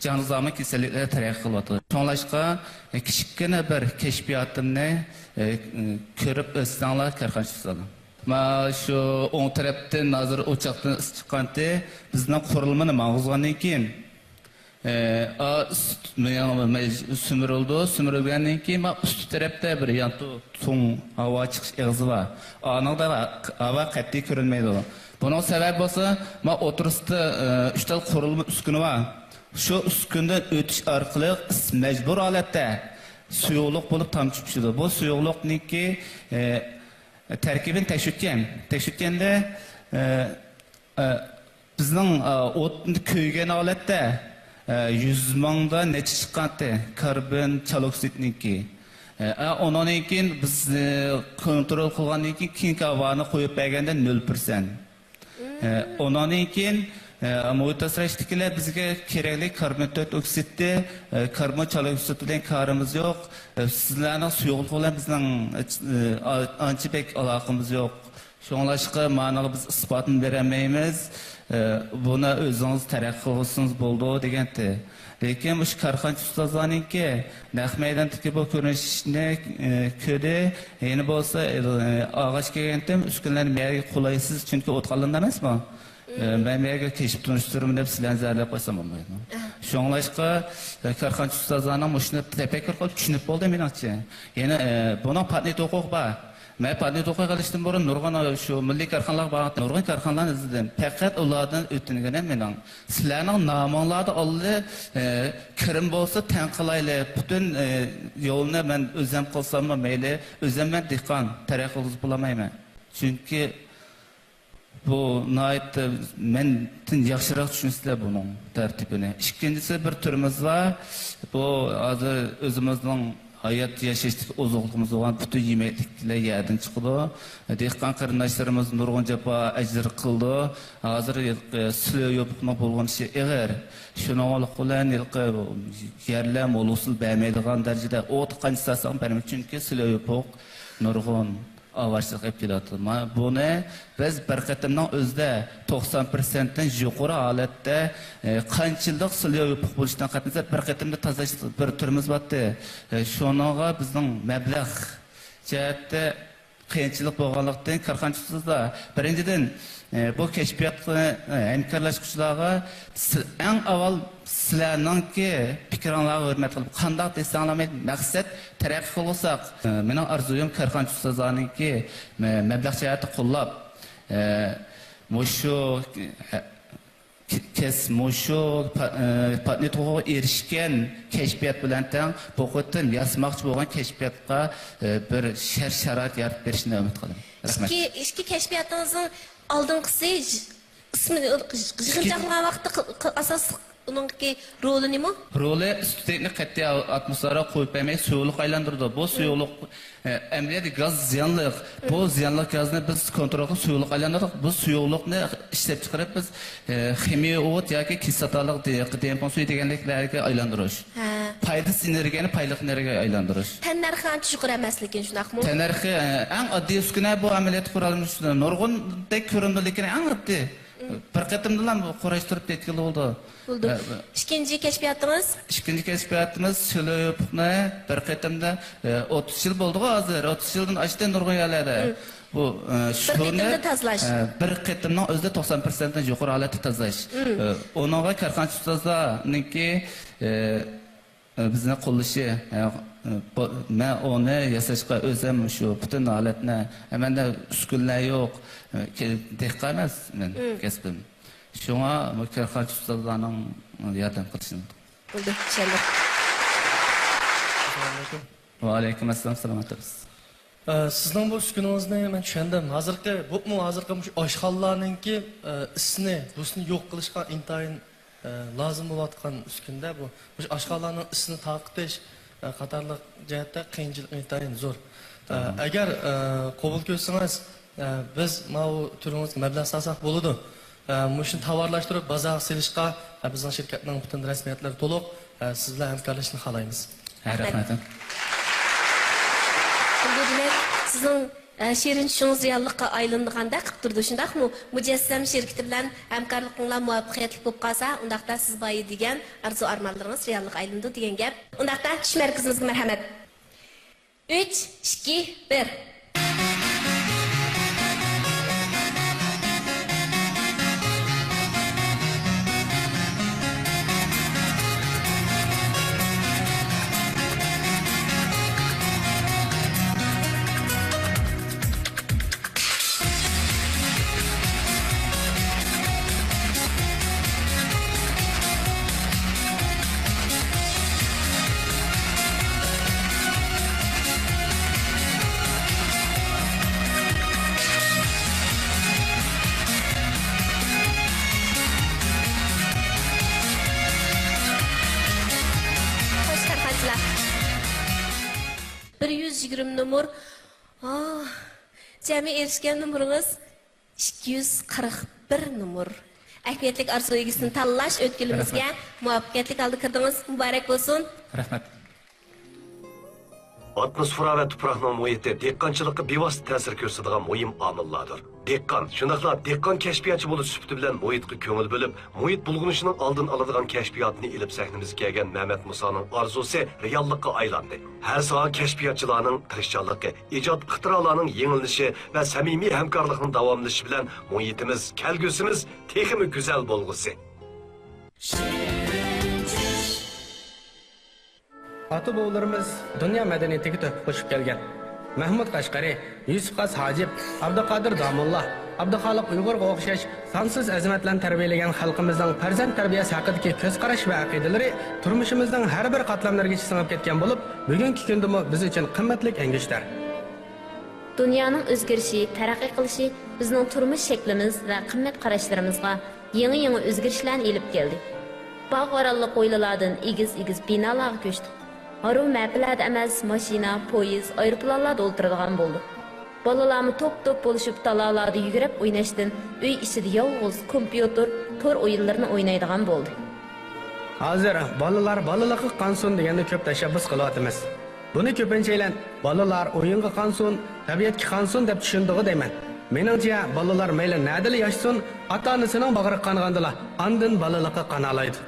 جانلىق زامىن كېسەللىكلىرى تەرەققىي قىلىۋاتىدۇ. شۇڭلاشقا، كىچىككىنە بىر كەشپىياتىمنى، ئە، كۆرۈپ ئۆتسەڭلار، كارخانىچى ئۇستازلار. مانا شۇ ئوڭ تەرەپتىن ھازىر ئوچاقتىن ئىس چىققانتى، بىزنىڭ قۇرۇلمىنى ماڭغۇزغاندىن كېيىن، ئە، ئا، ئۈست، مېنىڭ مەج-، سۈمۈرۈلىدۇ. سۈمۈرۈلگەندىن كېيىن، مانا ئۈستى تەرەپتە بىر يانتۇ چوڭ ھاۋا چىقىش ئېغىزى بار. ئانىڭدا ھاۋا قەتئىي كۆرۈنمەيدۇ. بۇنىڭ سەۋەبى بولسا، مانا ئوتتۇرىسىدا، ئە، ئۈچ تال قۇرۇلما ئۈسكۈنە بار. شۇ ئۈسكۈنىدىن ئۆتۈش ئارقىلىق ئىس-، مەجبۇر ھالەتتە سۇيۇقلۇق بولۇپ تامچە چۈشىدۇ. بۇ سۇيۇقلۇقنىڭكى، ئە، تەركىبىنى تەكشۈرتكەن. تەكشۈرتكەندە، ئە، ئە، بىزنىڭ، ئە، ئوتنى كۆيگەن ھالەتتە، ئە، يۈز مىڭدا نەچچە چىققانتى، كاربون، چالا ئوكسىدنىڭكى. ئە، ئۇنىڭدىن كېيىن بىز، ئە، كونترول قىلغاندىن كېيىن، كېيىنكى ھاۋانى قويۇپ بەرگەندە نۆل پىرسەنت. ئە، ئۇنىڭدىن كېيىن، ئە، مۇھىت ئاسراشتىكىلەر بىزگە كېرەكلىك كاربون تۆت ئوكسىدى، ئە، كاربون چالا ئوكسىد بىلەن كارىمىز يوق. ئە، سىلەرنىڭ سۇيۇقلۇق بىلەن بىزنىڭ، ئە، ئە، ئانچە بەك ئالاقىمىز يوق. شۇڭلاشقا مانىغا بىز ئىسپاتنى بېرەلمەيمىز. ئە، بۇنى ئۆزىڭىز تەرەققىي قىلغۇزسىڭىز بولىدۇ دېگەنتى. لېكىن مۇشۇ كارخانىچى ئۇستازلارنىڭكى نەق مەيداندىكى بۇ كۆرۈنۈشنى، ئى، كۆردى. يەنە بولسا، ئى، ئاغاچ كەلگەنتىم، ئۈسكۈنىلەرنى مەيەرگە قولايسىز، چۈنكى ئوت قالدىن ئەمەسمۇ؟ ئى، مەن مەيەرگە كېچىپ تونۇشتۇرىمەن دەپ سىلەرنى زەھەرلەپ قويسام بولمايدۇ. شۇڭلاشقا، ئى، كارخانىچى ئۇستازلارنىڭ مۇشۇنى تەپەككۇر قىلىپ چۈشىنىپ بولدى مېنىڭچە. يەنە، ئى، بۇنىڭ پاتېنت ھوقۇقى بار. مەن پاتېنت ھوقۇقىغا ئېلىشتىن بۇرۇن نۇرغۇن شۇ مىللىي كارخانىلارغا بارغان، نۇرغۇن كارخانىلارنى ئىزدىدىم. پەقەت ئۇلاردىن ئۆتۈنگىنىم مېنىڭ، سىلەرنىڭ نامىڭلاردا ئالدى، ئى، كىرىم بولسا تەڭ قىلايلى. پۈتۈن، ئى، يولنى مەن ئۆزۈم قىلساممۇ مەيلى، ئۆزۈم مەن دېھقان، تەرەققىي قىلغۇزۇپ بولالمايمەن. چۈنكى بۇ ناھايىتى مەندىن ياخشىراق چۈشىنىسىلەر بۇنىڭ تەرتىپىنى. ئىككىنچىسى، بىر تۈرىمىز بار. بۇ ھازىر ئۆزىمىزنىڭ ھايات ياشاشتىكى ئوزۇقلۇقىمىز بولغان پۈتۈن يېمەكلىكلەر يەردىن چىقىدۇ. دېھقان قېرىنداشلىرىمىز نۇرغۇن جاپا ئەجىر قىلىدۇ. ھازىر ھېلىقى سىلىۋا يوپۇقنىڭ بۇلغىنىشى ئېغىر. شۇنىڭلىق بىلەن ھېلىقى يەرلەر مول ھوسۇل بەرمەيدىغان دەرىجىدە، ئوتقا قانچە سالساڭ بەرمەيدۇ، چۈنكى سىلىۋا يوپۇق نۇرغۇن ئاۋارىچىلىق ئېلىپ كېلىۋاتىدۇ. مانا بۇنى بىز بىر قېتىمنىڭ ئۆزىدە توقسان پىرسەنتتىن يۇقىرى ھالەتتە، ئى، قانچىلىك سىلىۋا يوپۇق بولۇشتىن قەتئىينەزەر، بىر قېتىمدا تازىلاش بىر تۈرىمىز بارتتى. ئى، شۇنىڭغا بىزنىڭ مەبلەغ جەھەتتە قىيىنچىلىق بولغانلىقتىن، كارخانىچى ئۇستازلار، بىرىنچىدىن، ئى، بۇ كەشپىياتقا، ئى، ھەمكارلاشقۇچىلارغا سىل-، ئەڭ ئاۋۋال سىلەرنىڭكى پىكرىڭلارغا ھۆرمەت قىلىپ، قانداق دېسەڭلار مەيلى، مەقسەت تەرەققىي قىلغۇساق، ئى، مېنىڭ ئارزۇيۇم كارخانىچى ئۇستازلارنىڭكى مە-، مەبلەغ جەھەتتە قوللاپ، ئى، مۇشۇ، ئى، كەس-، مۇشۇ پا-، ئە، پاتېنت ھوقۇقىغا ئېرىشكەن كەشپىيات بىلەن تەڭ بۇ قېتىم ياسىماقچى بولغان كەشپىياتقا، ئە، بىر شەرت-شارائىت يارىتىپ بېرىشىنى ئۈمىد قىلىمەن. رەھمەت. ئىككى، ئىككى كەشپىياتىڭىزنىڭ ئالدىنقىسى ژ-، ئىسمىنى يىغىنچاقلىغان ۋاقىتتا قىل-، قىل-، ئاساسلىق ئۇنىڭكى رولى نېمە؟ رولى ئىستۇتنى قەتئىي ئاتموسفېراغا قويۇپ بەرمەي، سۇيۇقلۇققا ئايلاندۇرىدۇ. بۇ سۇيۇقلۇق، ئە، ئەمەلىيەتتە گاز زىيانلىق. بۇ زىيانلىق گازنى بىز كونترول قىلىپ، سۇيۇقلۇققا ئايلاندۇردۇق. بۇ سۇيۇقلۇقنى ئىشلەپچىقىرىپ، بىز، ئە، خىمىيە ئوت ياكى كىسلاتالىق دې-، دېڭپىڭ سۈيى دېگەنلىكلەرگە ئايلاندۇرۇش. ھە. پايدىسىز ئېنېرگىيەنى پايدىلىق ئېنېرگىيەگە ئايلاندۇرۇش. تەننەرخى ئانچە يۇقىرى ئەمەس، لېكىن شۇنداقمۇ؟ تەننەرخى، ئە، ئەڭ ئاددىي ئۈسكۈنە بۇ ئەمەلىيەتتە قورالمىش نۇرغۇندەك كۆرۈنىدۇ، لېكىن ئەڭ ئاددىي. بىر قېتىمدىلا قۇراشتۇرۇپ يەتكىلى بولىدۇ. بولدى. ئە، ئىككىنچى كەشپىياتىڭىز؟ ئىككىنچى كەشپىياتىمىز سېلېۋوپۇقنى بىر قېتىمدا، ئە، ئوتتۇز يىل بولدىغۇ ھازىر. ئوتتۇز يىلدىن ئاشتى نۇرغۇن يەرلەردە. بۇ، ئە، بىر قېتىمدا تازىلاش. ئە، بىر قېتىمنىڭ ئۆزىدە توقسان پىرسەنتتىن يۇقىرى ھالەتتە تازىلاش. ئە، ئۇنىڭغا كارخانىچى ئۇستازلارنىڭكى، ئە، بىزنى قوللىشى، ئە، بۇ، مەن ئۇنى ياساشقا ئۆزۈم شۇ پۈتۈن ھالەتنى، ئە، مەندە ئۈسكۈنىلەر يوق، ئە، كە-، دېھقان ئەمەس مەن كەسپىم. شۇڭا بۇ كارخانىچى ئۇستازلارنىڭ ياردەم قىلىشىنى. بولدى، چۈشەندۇق. ئەسسالامۇ ئەلەيكۇم. ۋەئەلەيكۇم ئەسسالام، سالامەت بولۇڭ. ئە، سىزنىڭ بۇ ئۈسكۈنىڭىزنى مەن چۈشەندىم. ھازىرقى، بولۇپمۇ ھازىرقى مۇشۇ ئاشخانىلارنىڭكى، ئە، ئىسىنى، بۇسىنى يوق قىلىشقا ئىنتايىن، ئە، لازىم بولۇۋاتقان ئۈسكۈندە بۇ، مۇشۇ ئاشخانىلارنىڭ ئىسىنى تارقىتىش، ئە، قاتارلىق جەھەتتە قىيىنچىلىق ئىنتايىن زور. ئە، ئەگەر، ئە، قوبۇل كۆرسىڭىز، ئە، بىز ماۋۇ تۈرىڭىزگە مەبلەغ سالساق بولىدۇ. ئە، مۇشۇنى تاۋارلاشتۇرۇپ بازارغا سېلىشقا، ئە، بىزنىڭ شىركەتنىڭ پۈتۈن رەسمىيەتلىرى تولۇق. ئە، سىز بىلەن ھەمكارلىشىشنى خالايمىز. ھە، رەھمەت. ئەمدى دېمەك، سىزنىڭ، ئە، شېرىن چۈشىڭىز رېئاللىققا ئايلىنىدىغاندەك قىلىپ تۇرىدۇ، شۇنداقمۇ؟ مۇجەسسەم شىركىتى بىلەن ھەمكارلىقىڭلار مۇۋەپپەقىيەتلىك بولۇپ قالسا، ئۇنداقتا سىز بايا دېگەن ئارزۇ ئارمانلىرىڭىز رېئاللىققا ئايلىنىدۇ دېگەن گەپ. ئۇنداقتا چۈش مەركىزىمىزگە مەرھەمەت. ئۈچ، ئىككى، بىر. خوش كارخانىچىلار. بىر يۈز يىگىرمە نومۇر. ئاھ، جەمئىي ئېرىشكەن نومۇرىڭىز ئىككى يۈز قىرىق بىر نومۇر. ئەھمىيەتلىك ئارزۇ ئىگىسىنى تاللاش ئۆتكىلىمىزگە مۇۋەپپەقىيەتلىك ھالدا كىردىڭىز. مۇبارەك بولسۇن! رەھمەت. ئاتموسفېرا ۋە تۇپراقنىڭ مۇھىتى دېھقانچىلىققا بىۋاسىتە تەسىر كۆرسىتىدىغان مۇھىم ئامىللاردۇر. دېھقان، شۇنداقلا دېھقان كەشپىياتچى بولۇش سۈپىتى بىلەن مۇھىتقا كۆڭۈل بۆلۈپ، مۇھىت بۇلغىنىشىنىڭ ئالدىنى ئالىدىغان كەشپىياتنى ئېلىپ سەھنىمىزگە كەلگەن مەمەت مۇسانىڭ ئارزۇسى رېئاللىققا ئايلاندى. ھەر ساھە كەشپىياتچىلارنىڭ تىرىشچانلىقى، ئىجاد ئىختىرالارنىڭ يېڭىلىنىشى ۋە سەمىمىي ھەمكارلىقنىڭ داۋاملىشىشى بىلەن مۇھىتىمىز، كەلگۈسىمىز تېخىمۇ گۈزەل بولغۇسى. ئاتا-بوۋىلىرىمىز دۇنيا مەدەنىيىتىگە تۆھپە قوشۇپ كەلگەن مەھمۇد قەشقەرى، يۈسۈپ خاس ھاجىپ، ئابدۇقادىر داموللا، ئابدۇخالىق ئۇيغۇرغا ئوخشاش سانسىز ئەزىمەتلەرنى تەربىيەلىگەن خەلقىمىزنىڭ پەرزەنت تەربىيەسى ھەققىدىكى كۆز قاراش ۋە ئەقىدىلىرى تۇرمۇشىمىزنىڭ ھەر بىر قاتلاملىرىغىچە سىڭىپ كەتكەن بولۇپ، بۈگۈنكى كۈندىمۇ بىز ئۈچۈن قىممەتلىك ئەڭگۈشتەر. دۇنيانىڭ ئۆزگىرىشى، تەرەققىي قىلىشى بىزنىڭ تۇرمۇش شەكلىمىز ۋە قىممەت قاراشلىرىمىزغا يېڭى-يېڭى ئۆزگىرىشلەرنى ئېلىپ كەلدى. باغ-ۋارانلىق ھويلىلاردىن ئېگىز-ئېگىز بىنالارغا كۆچتۇق. ھارۇ مەپىلەردە ئەمەس، ماشىنا، پويىز، ئايروپىلانلاردا ئولتۇرىدىغان بولدۇق. بالىلارمۇ توپ-توپ بولۇشۇپ، تالالاردا يۈگۈرۈپ ئويناشتىن، ئۆي ئىچىدە يالغۇز كومپيۇتېر، تور ئويۇنلىرىنى ئوينايدىغان بولدى. ھازىر بالىلار بالىلىققا قانسۇن دېگەندە كۆپ تەشەببۇس قىلىۋاتىمىز. بۇنى كۆپىنچەيلەن بالىلار ئويۇنغا قانسۇن، تەبىئەتكە قانسۇن دەپ چۈشىنىدىغۇ دەيمەن. مېنىڭچە، بالىلار مەيلى نەدىلا ياشىسۇن، ئاتا-ئانىسىنىڭ باغرىغا قانغاندىلا، ئاندىن بالىلىققا قانالايدۇ.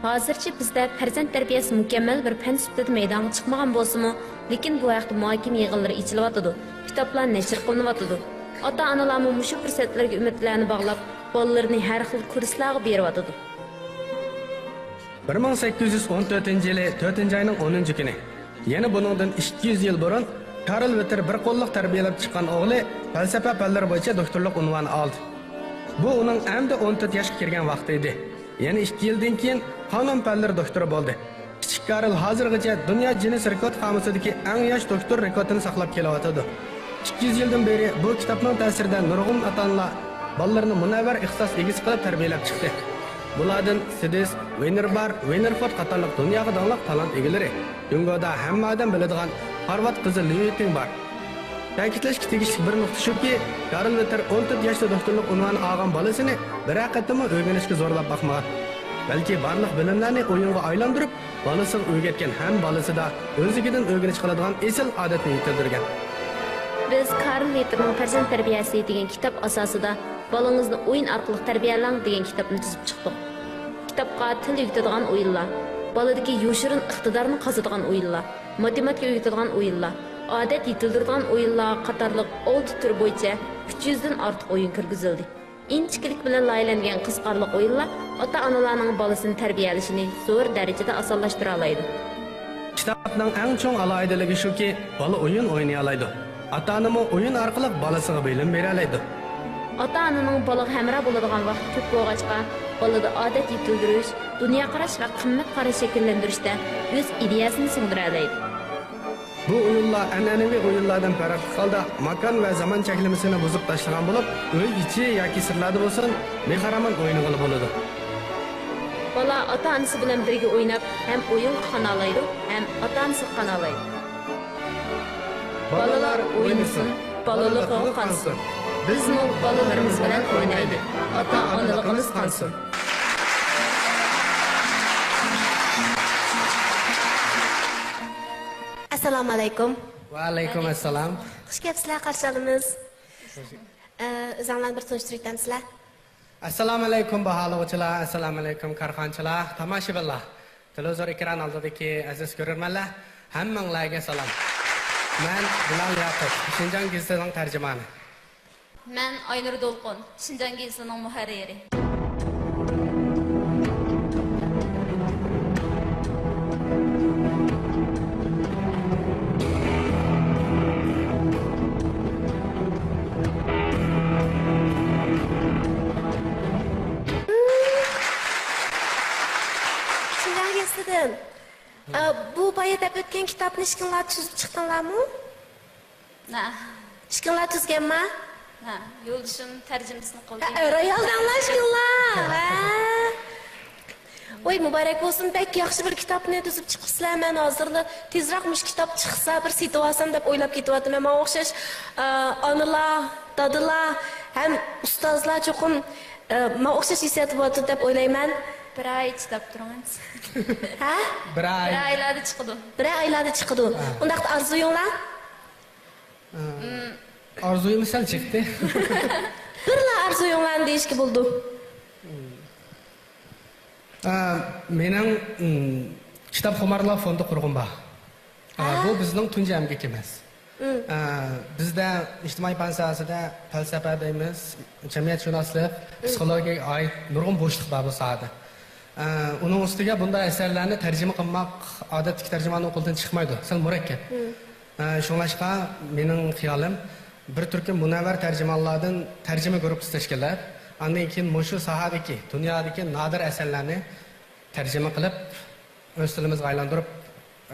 ھازىرچە بىزدە پەرزەنت تەربىيەسى مۇكەممەل بىر پەن سۈپىتىدە مەيدانغا چىقمىغان بولسىمۇ، لېكىن بۇ ھەقتە مۇھاكىمە يىغىنلىرى ئېچىلىۋاتىدۇ، كىتابلار نەشر قىلىنىۋاتىدۇ. ئاتا-ئانىلارمۇ مۇشۇ پۇرسەتلەرگە ئۈمىدلەرنى باغلاپ، بالىلىرىنى ھەر خىل كۇرسلارغا بېرىۋاتىدۇ. بىر مىڭ سەككىز يۈز ئون تۆتىنچى يىلى تۆتىنچى ئاينىڭ ئونىنچى كۈنى، يەنە بۇنىڭدىن ئىككى يۈز يىل بۇرۇن كارل ۋىتېر بىر قوللۇق تەربىيەلەپ چىققان ئوغلى پەلسەپە پەنلىرى بويىچە دوكتورلۇق ئۇنۋانى ئالدى. بۇ ئۇنىڭ ئەمدى ئون تۆت ياشقا كىرگەن ۋاقتى ئىدى. يەنە ئىككى يىلدىن كېيىن قانۇن پەنلىرى دوكتورى بولدى. كىچىك كارل ھازىرغىچە دۇنيا جىننېس رېكورد قامۇسىدىكى ئەڭ ياش دوكتور رېكورتىنى ساقلاپ كېلىۋاتىدۇ. ئىككى يۈز يىلدىن بېرى بۇ كىتابنىڭ تەسىرىدە نۇرغۇن ئاتا-ئانىلار بالىلىرىنى مۇنەۋۋەر ئىختىساس ئىگىسى قىلىپ تەربىيەلەپ چىقتى. بۇلاردىن سىدىس، ۋېنېربار، ۋېنېرفورد قاتارلىق دۇنياغا داڭلىق تالانت ئىگىلىرى، جۇڭگودا ھەممە ئادەم بىلىدىغان خارۋارد قىزى ليۇ تىڭ بار. تەكىتلەشكە تېگىشلىك بىر نۇقتا شۇكى، كارل ۋېتېر ئون تۆت ياشتا دوكتورلۇق ئۇنۋانى ئالغان بالىسىنى بىرەر قېتىممۇ ئۆگىنىشكە زورلاپ باقمىغان. بەلكى بارلىق بىلىملەرنى ئويۇنغا ئايلاندۇرۇپ، بالىسىغا ئۆگەتكەن ھەم بالىسىدا ئۆزلۈكىدىن ئۆگىنىش قىلىدىغان ئېسىل ئادەتنى يېتىلدۈرگەن. بىز كارل ۋېتېرنىڭ پەرزەنت تەربىيەسى دېگەن كىتاب ئاساسىدا بالىڭىزنى ئويۇن ئارقىلىق تەربىيەلەڭ دېگەن كىتابنى تۈزۈپ چىقتۇق. كىتابقا تىل ئۆگىتىدىغان ئويۇنلار، بالىدىكى يوشۇرۇن ئىقتىدارنى قازىدىغان ئويۇنلار، ماتېماتىكا ئۆگىتىدىغان ئويۇنلار، ئادەت يېتىلدۈرىدىغان ئويۇنلار قاتارلىق ئالتە تۈر بويىچە ئۈچ يۈزدىن ئارتۇق ئويۇن كىرگۈزۈلدى. ئىنچىكىلىك بىلەن لايىھەلەنگەن قىزىقارلىق ئويۇنلار ئاتا-ئانىلارنىڭ بالىسىنى تەربىيەلىشىنى زور دەرىجىدە ئاسانلاشتۇرالايدۇ. كىتابنىڭ ئەڭ چوڭ ئالاھىدىلىكى شۇكى، بالا ئويۇن ئوينىيالايدۇ. ئاتا-ئانىمۇ ئويۇن ئارقىلىق بالىسىغا بىلىم بېرەلەيدۇ. ئاتا-ئانىنىڭ بالىغا ھەمراھ بولىدىغان ۋاقتى كۆپ بولغاچقا، بالىدا ئادەت يېتىلدۈرۈش، دۇنيا قاراش ۋە قىممەت قاراش شەكىللەندۈرۈشتە ئۆز ئىدىيەسىنى سىڭدۈرەلەيدۇ. بۇ ئويۇنلار ئەنئەنىۋى ئويۇنلاردىن پەرقلىق ھالدا ماكان ۋە زامان چەكلىمىسىنى بۇزۇپ تاشلىغان بولۇپ، ئۆي ئىچى ياكى سىرتلاردا بولسۇن، مېھرامان ئوينىغىلى بولىدۇ. بالا ئاتا-ئانىسى بىلەن بىرگە ئويناپ، ھەم ئويۇنغا قانالايدۇ، ھەم ئاتا-ئانىسىغا قانالايدۇ. بالىلار ئوينىسۇن، بالىلىقىغا قانسۇن. بىزمۇ بالىلىرىمىز بىلەن ئوينايلى. ئاتا-ئانىلىقىمىز قانسۇن. ئەسسالامۇ ئەلەيكۇم. ۋەئەلەيكۇم ئەسسالام. خۇش كەپسىلەر، قارشى ئالىمىز. ئە، ئۆزۈڭلارنى بىر تونۇشتۇرۇپ ئۆتەمسىلەر؟ ئەسسالامۇ ئەلەيكۇم، باھالىغۇچىلار، ئەسسالامۇ ئەلەيكۇم، كارخانىچىلار، تاماشىبىنلار، تېلېۋىزور ئېكران ئالدىدىكى ئەزىز كۆرۈرمەنلەر، ھەممىڭلارگە سالام. مەن بىلال ياقۇپ، شىنجاڭ گېزىتىنىڭ تەرجىمانى. مەن ئاينۇر دولقۇن، شىنجاڭ گېزىتىنىڭ مۇھەررىرى. شىنجاڭ گېزىتىدىن. ئا، بۇ بايا دەپ ئۆتكەن كىتابنى ئىككىڭلار تۈزۈپ چىقتىڭلارمۇ؟ ھە. ئىككىڭلار تۈزگەنما؟ ھە، يولدىشىم تەرجىمىسىنى قىلدى. ھە، ئەر ئايال دەڭلار ئىككىڭلار. ھە. ۋاي، مۇبارەك بولسۇن، بەك ياخشى بىر كىتابنى تۈزۈپ چىقىپسىلەر. مەن ھازىرلا تېزراق مۇشۇ كىتاب چىقسا بىر سېتىۋالسام دەپ ئويلاپ كېتىۋاتىمەن. ماڭا ئوخشاش، ئا، ئانىلار، دادىلار ھەم ئۇستازلار چوقۇم، ئا، ماڭا ئوخشاش ھېسسىياتتا بولۇۋاتىدۇ دەپ ئويلايمەن. بىر ئاي چىداپ تۇرۇڭ. ھە؟ بىر ئاي. بىر ئايلاردا چىقىدۇ. بىر ئايلاردا چىقىدۇ. ھە. ئۇنداقتا ئارزۇيۇڭلار؟ ئارزۇيۇم سەل چىقتى. بىرلا ئارزۇيۇڭلارنى دېيىشكە بولىدۇ. ئا، مېنىڭ، ئىم، كىتابخۇمارلار فوندى قۇرغۇم بار. ئا، ئا. بۇ بىزنىڭ تۇنجى ئەمگىكىمىز. ئىم. ئا، بىزدە ئىجتىمائىي پەن ساھەسىدە پەلسەپە دەيمىز، جەمئىيەتشۇناسلىق، ئىم. پسىخولوگىيەگە ئائىت نۇرغۇن بوشلۇق بار بۇ ساھەدە. ئا، ئۇنىڭ ئۈستىگە بۇنداق ئەسەرلەرنى تەرجىمە قىلماق ئادەتتىكى تەرجىماننىڭ قولىدىن چىقمايدۇ، سەل مۇرەككەپ. ئىم. ئە، شۇڭلاشقا مېنىڭ خىيالىم، بىر تۈركۈم مۇنەۋۋەر تەرجىمانلاردىن تەرجىمە گۇرۇپپىسى تەشكىللەپ، ئاندىن كېيىن مۇشۇ ساھەدىكى، دۇنيادىكى نادىر ئەسەرلەرنى تەرجىمە قىلىپ، ئۆز تىلىمىزغا ئايلاندۇرۇپ،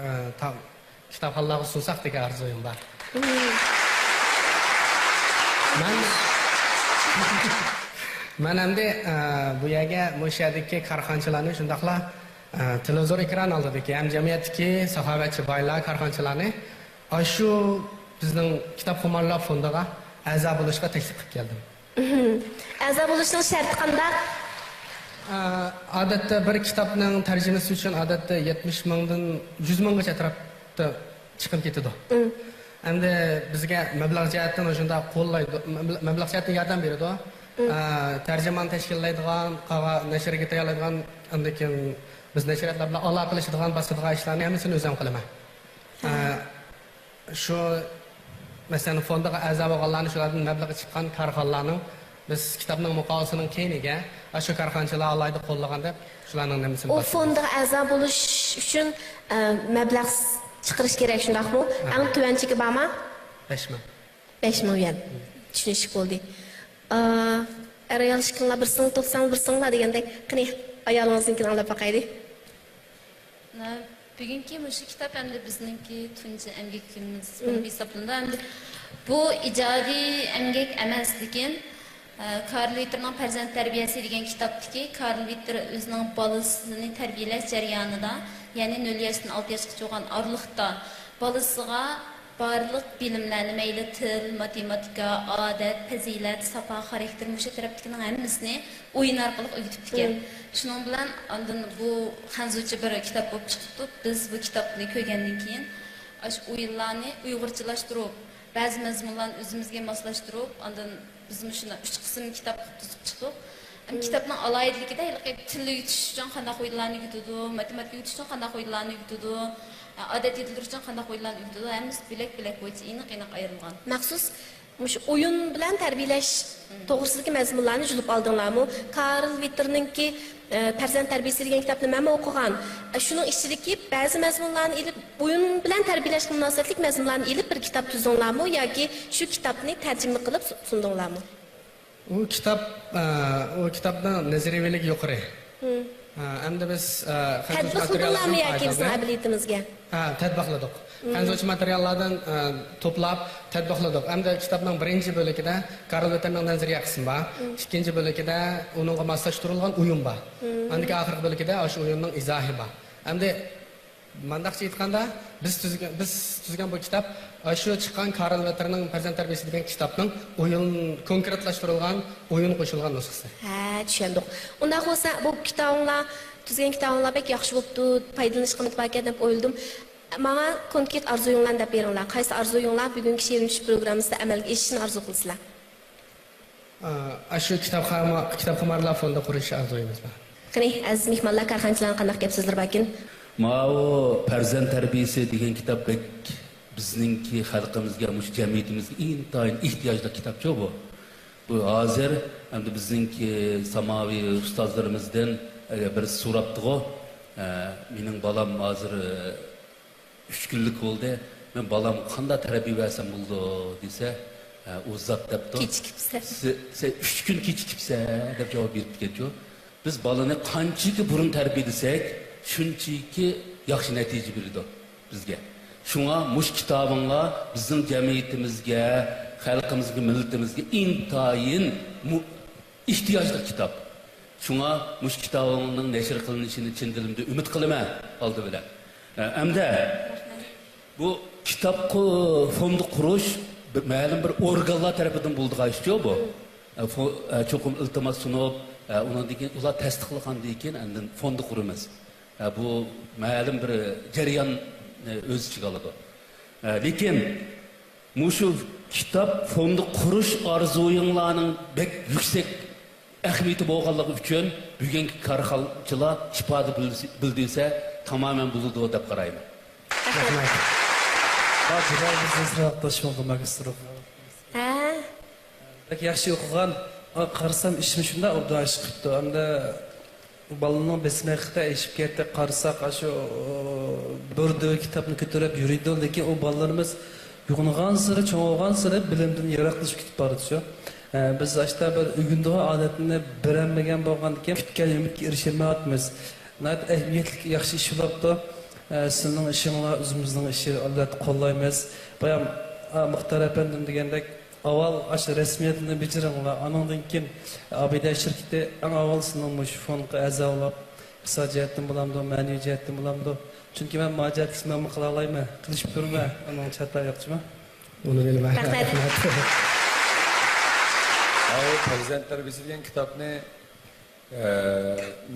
ئە، تا-، كىتابخانىلارغا سۇنساق دېگەن ئارزۇيۇم بار. مەن، مەن ئەمدى، ئە، بۇ يەرگە، مۇشۇ يەردىكى كارخانىچىلارنى شۇنداقلا ئە، تېلېۋىزور ئېكران ئالدىدىكى ھەم جەمئىيەتتىكى ساخاۋەتچى بايلار، كارخانىچىلارنى ئاشۇ بىزنىڭ كىتابخۇمارلار فوندىغا ئەزا بولۇشقا تەكلىپ قىلىپ كەلدىم. ئەزا بولۇشنىڭ شەرتى قانداق؟ ئە، ئادەتتە بىر كىتابنىڭ تەرجىمىسى ئۈچۈن ئادەتتە يەتمىش مىڭدىن يۈز مىڭغىچە ئەتراپتا چىقىپ كېتىدۇ. ئەمدى بىزگە مەبلەغ جەھەتتىن شۇنداق قوللايدۇ، مەبلەغ، مەبلەغ جەھەتتىن ياردەم بېرىدۇ. ئە، تەرجىمان تەشكىللەيدىغان، قاغا-، نەشرگە تەييارلايدىغان، ئاندىن كېيىن بىز نەشرىياتلار بىلەن ئالاقىلىشىدىغان، باسىدىغان ئىشلارنى ھەممىسىنى ئۆزۈم قىلىمەن. ئە، شۇ، مەسىلەن، فوندىغا ئەزا بولغانلارنى، شۇلاردىن مەبلىغى چىققان كارخانىلارنىڭ، بىز كىتابنىڭ مۇقاۋىسىنىڭ كەينىگە، ئاشۇ كارخانىچىلار ئالاھىدە قوللىغان دەپ، شۇلارنىڭ نېمىسىنى ئۇ باسىمىز. فوندىغا ئەزا بولۇش ئۈچۈن، ئە، مەبلەغ چىقىرىش كېرەك، شۇنداقمۇ؟ ھە. ئەڭ تۆۋەن چېكى بارمۇ؟ بەش مىڭ. بەش مىڭ يۈەن. چۈشىنىشلىك بولدى. ئا، ئەر-ئايال ئىككىڭلار بىرسىڭلار توختىساڭلار، بىرسىڭلار دېگەندەك، قېنى، ئايالىڭىزنىڭكىنى ئاڭلاپ باقايلى. مانا بۈگۈنكى مۇشۇ كىتاب ئەمدى بىزنىڭكى تۇنجى ئەمگەك كۈنىمىز بولۇپ ھېسابلىنىدۇ. ئەمدى بۇ ئىجادىي ئەمگەك ئەمەس، لېكىن، ئە، كارل ۋىتتېرنىڭ پەرزەنت تەربىيەسى دېگەن كىتابتىكى كارل ۋىتتېر ئۆزىنىڭ بالىسىنى تەربىيەلەش جەريانىدا، يەنى نۆل ياشتىن ئالتە ياشقىچە بولغان ئارىلىقتا بالىسىغا بارلىق بىلىملەرنى، مەيلى تىل، ماتېماتىكا، ئادەت، پەزىلەت، ساپا، خاراكتېر، مۇشۇ تەرەپتىكىنىڭ ھەممىسىنى ئويۇن ئارقىلىق ئۆگىتىپتىكەن. مم. شۇنىڭ بىلەن ئاندىن بۇ خەنزۇچە بىر كىتاب بولۇپ چىقىپتۇ. بىز بۇ كىتابنى كۆرگەندىن كېيىن، ئاشۇ ئويۇنلارنى ئۇيغۇرچىلاشتۇرۇپ، بەزى مەزمۇنلارنى ئۆزىمىزگە ماسلاشتۇرۇپ، ئاندىن بىزمۇ شۇنداق ئۈچ قىسىم كىتاب قىلىپ تۈزۈپ چىقتۇق. ئەمما مم. كىتابنىڭ ئالاھىدىلىكىدە ھېلىقى تىل ئۆگىتىش ئۈچۈن قانداق ئويۇنلارنى ئۆگىتىدۇ، ماتېماتىكا ئۆگىتىش ئۈچۈن قانداق ئويۇنلارنى ئۆگىتىدۇ، ئادەت يېتىلدۈرۈش ئۈچۈن قانداق ئويۇنلارنى ئۆگىتىدۇ، ھەممىسى بۆلەك-بۆلەك بويىچە ئېنىق-ئېنىق ئايرىلغان. مەخسۇس مۇشۇ ئويۇن بىلەن تەربىيەلەش مم. توغرىسىدىكى مەزمۇنلارنى يۇلۇپ ئالدىڭلارمۇ؟ كارل ۋىتتېرنىڭكى، ئە، پەرزەنت تەربىيەسى دېگەن كىتابنى مەنمۇ ئوقۇغان. ئە، شۇنىڭ ئىچىدىكى بەزى مەزمۇنلارنى ئېلىپ، ئويۇن بىلەن تەربىيەلەشكە مۇناسىۋەتلىك مەزمۇنلارنى ئېلىپ بىر كىتاب تۈزدۈڭلارمۇ ياكى شۇ كىتابنى تەرجىمە قىلىپ سۇ-، سۇندۇڭلارمۇ؟ ئۇ كىتاب، ئە، ئۇ كىتابنىڭ نەزەرىيەلىكى يۇقىرى. مم. ئە، ئەمدى بىز، ئە، خەنزۇچە تەتبىق ماتېرىياللاردىن قىلدىڭلارمۇ ياكى بىزنىڭ پايدىلىنىپ ئەمەلىيىتىمىزگە؟ ھە، تەتبىقلىدۇق. مم. خەنزۇچە ماتېرىياللاردىن، ئە، توپلاپ تەتبىقلىدۇق. ئەمدى كىتابنىڭ بىرىنچى بۆلىكىدە كارل ۋىتتېرنىڭ نەزەرىيە قىسمى بار. مم. ئىككىنچى بۆلىكىدە ئۇنىڭغا ماسلاشتۇرۇلغان ئويۇن بار. مم. ئاندىن كېيىن ئاخىرقى بۆلىكىدە ئاشۇ ئويۇننىڭ ئىزاھى بار. ئەمدى مانداقچە ئېيتقاندا، بىز تۈزگەن، بىز تۈزگەن بۇ كىتاب ئاشۇ چىققان كارل ۋىتتېرنىڭ پەرزەنت تەربىيەسى دېگەن كىتابنىڭ ئويۇن، كونكرېتلاشتۇرۇلغان، ئويۇن قوشۇلغان نۇسخىسى. ھە، چۈشەندۇق. ئۇنداق بولسا، بۇ كىتابىڭلار، تۈزگەن كىتابىڭلار بەك ياخشى بوپتۇ، پايدىلىنىشقا ئۈمىد باركەن دەپ ئويلىدىم. ماڭا كونكرېت ئارزۇيۇڭلارنى دەپ بېرىڭلار. قايسى ئارزۇيۇڭلار بۈگۈنكى شېئىرىمچە پروگراممىسىدا ئەمەلگە ئېشىشىنى ئارزۇ قىلىسىلەر؟ ئا، ئاشۇ كىتابخاما-، كىتابخۇمارلار فوندى قۇرۇش ئارزۇيىمىز بار. قېنى، ئەزىز مېھمانلار، كارخانىچىلارنىڭ قانداق گەپ سۆزلىرى باركىن؟ ماۋۇ پەرزەنت تەربىيىسى دېگەن كىتاب بەك بىزنىڭكى خەلقىمىزگە، مۇشۇ جەمئىيىتىمىزگە ئىنتايىن ئېھتىياجلىق كىتابچۇ بۇ. بۇ ھازىر ئەمدى بىزنىڭكى ساماۋى ئۇستازلىرىمىزدىن، ئە، بىرسى سوراپتىغۇ، ئە، مېنىڭ بالام ھازىر، ئە، ئۈچ كۈنلۈك بولدى. مەن بالامغا قانداق تەربىيە بەرسەم بولىدۇ دېسە، ئە، ئۇ زات دەپتۇ. كېچىكىپسەن. سە-، سەن ئۈچ كۈن كېچىكىپسەن دەپ جاۋاب بېرىپتىكەنچۇ. بىز بالىنى قانچىكى بۇرۇن تەربىيەلىسەك، شۇنچىكى ياخشى نەتىجە بېرىدۇ بىزگە. شۇڭا مۇشۇ كىتابىڭلار بىزنىڭ جەمئىيىتىمىزگە، خەلقىمىزگە، مىللىتىمىزگە ئىنتايىن مۇ-، ئېھتىياجلىق كىتاب. شۇڭا مۇشۇ كىتابىڭنىڭ نەشر قىلىنىشىنى چىن دىلىمدىن ئۈمىد قىلىمەن، ئالدى بىلەن. ئە، ئەمدى بۇ كىتاب قۇ-، فوندى قۇرۇش بىر، مەلۇم بىر ئورگانلار تەرىپىدىن بولىدىغان ئىشچۇ بۇ. ئە، فو-، ئە، چوقۇم ئىلتىماس سۇنۇپ، ئە، ئۇنىڭدىن كېيىن ئۇلار تەستىقلىغاندىن كېيىن ئاندىن فوندى قۇرىمىز. ئە، بۇ مەلۇم بىر جەريان، ئە، ئۆز ئىچىگە ئالىدۇ. ئە، لېكىن مۇشۇ كىتاب فوندى قۇرۇش ئارزۇيۇڭلارنىڭ بەك يۈكسەك ئەھمىيىتى بولغانلىقى ئۈچۈن بۈگۈنكى كارخانىچىلار ئىپادە بىلدۈرسە، بىلدۈرسە تامامەن بولىدۇ دەپ قارايمەن. رەھمەت. ھە، گۈزەل بىزنىڭ ساۋاقداش بولدى، ماگىستىر. ھە. بەك ياخشى ئوقۇغان. ئا، قارىسام ئىشىم شۇنداق ئوبدان ئىش قىپتۇ. ئەمدى بالىنىڭ بېسىمى ھەقىقەتەن ئېشىپ كەتتى. قارىساق، ئاشۇ، ئۇ، بىر دۆۋە كىتابنى كۆتۈرۈپ يۈرىدۇ، لېكىن ئۇ بالىلىرىمىز يوغىنىغانسېرى، چوڭ بولغانسېرى بىلىمدىن يىراقلىشىپ كېتىپ بارىدۇ. ئە، بىز ئاشتا بىر ئۆگىنىدىغان ئادەتنى بېرەلمىگەن بولغاندىكىن، كۈتكەن ئۈمىدكە ئېرىشەلمەيۋاتىمىز. ناھايىتى ئەھمىيەتلىك، ياخشى ئىش بوپتۇ. ئە، سىزنىڭ ئىشىڭلار ئۆزىمىزنىڭ ئىشى، ئەلۋەتتە قوللايمىز. بايام، ئا، مۇختار ئەپەندىم دېگەندەك، ئاۋۋال ئاشۇ رەسمىيەتنى بېجىرىڭلار، ئانىڭدىن كېيىن ئابىدە شىركىتى ئەڭ ئاۋۋال سىزنىڭ مۇشۇ فوندقا ئەزا بولاپ، ئىقتىساد جەھەتتىن بولامدۇ، مەنىۋى جەھەتتىن بولامدۇ؟ چۈنكى مەن ماجىراتلىق مەنمۇ قىلالايمەن، قىلىشىپ كۆرمە، ئۇنىڭ چاتاق ياقچىما؟ ئۇنى بىلمەن. رەھمەت. رەھمەت. ئاۋۇ پەرزەنت تەربىيەسى دېگەن كىتابنى ئە،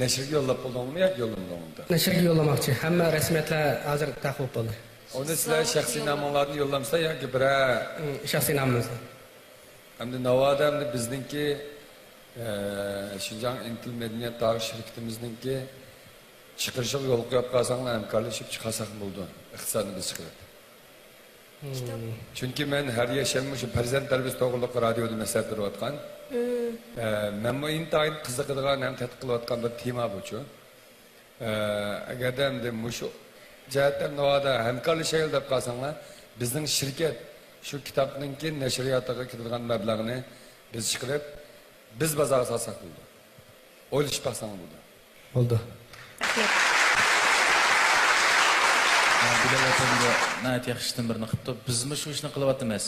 نەشرگە يوللاپ بولدۇڭمۇ ياكى يوللىمىدىڭمۇ؟ نەشرگە يوللىماقچى. ھەممە رەسمىيەتلەر ھازىر تەقۇ بولدى. ئۇنى سىلەر شەخسىي نامىڭلارنى يوللامسىلەر ياكى بىرەر ھىم، شەخسىي نامىمىزنى. ئەمدى ناۋادا ئەمدى بىزنىڭكى، ئە، شىنجاڭ ئىنتىل مەدەنىيەت تارىخ شىركىتىمىزنىڭكى چىقىرىشىغا يول قويۇپ قالساڭلار، ھەمكارلىشىپ چىقارساق بولىدۇ. ئىقتىسادنى بىز چىقىرىپ. كىتاب. چۈنكى مەن ھەر يەكشەنبە مۇشۇ پەرزەنت تەربىيەسى توغرىلىق رادىيودا مەسلىھەت بېرىۋاتقان. ئە، مەنمۇ ئىنتايىن قىزىقىدىغان ھەم تەتقىق قىلىۋاتقان بىر تېما بۇچۇ. ئە، ئەگەردە ئەمدى مۇشۇ جەھەتتە ناۋادا ھەمكارلىشايلى دەپ قالساڭلار، بىزنىڭ شىركەت شۇ كىتابنىڭكى نەشرىياتىغا كېتىدىغان مەبلەغنى بىز چىقىرىپ، بىز بازارغا سالساق بولىدۇ. ئويلىشىپ باقساڭلار بولىدۇ. بولدى. بىلال ئەپەندى ناھايىتى ياخشى ئىشتىن بىرنى قىپتۇ. بىزمۇ شۇ ئىشنى قىلىۋاتىمىز.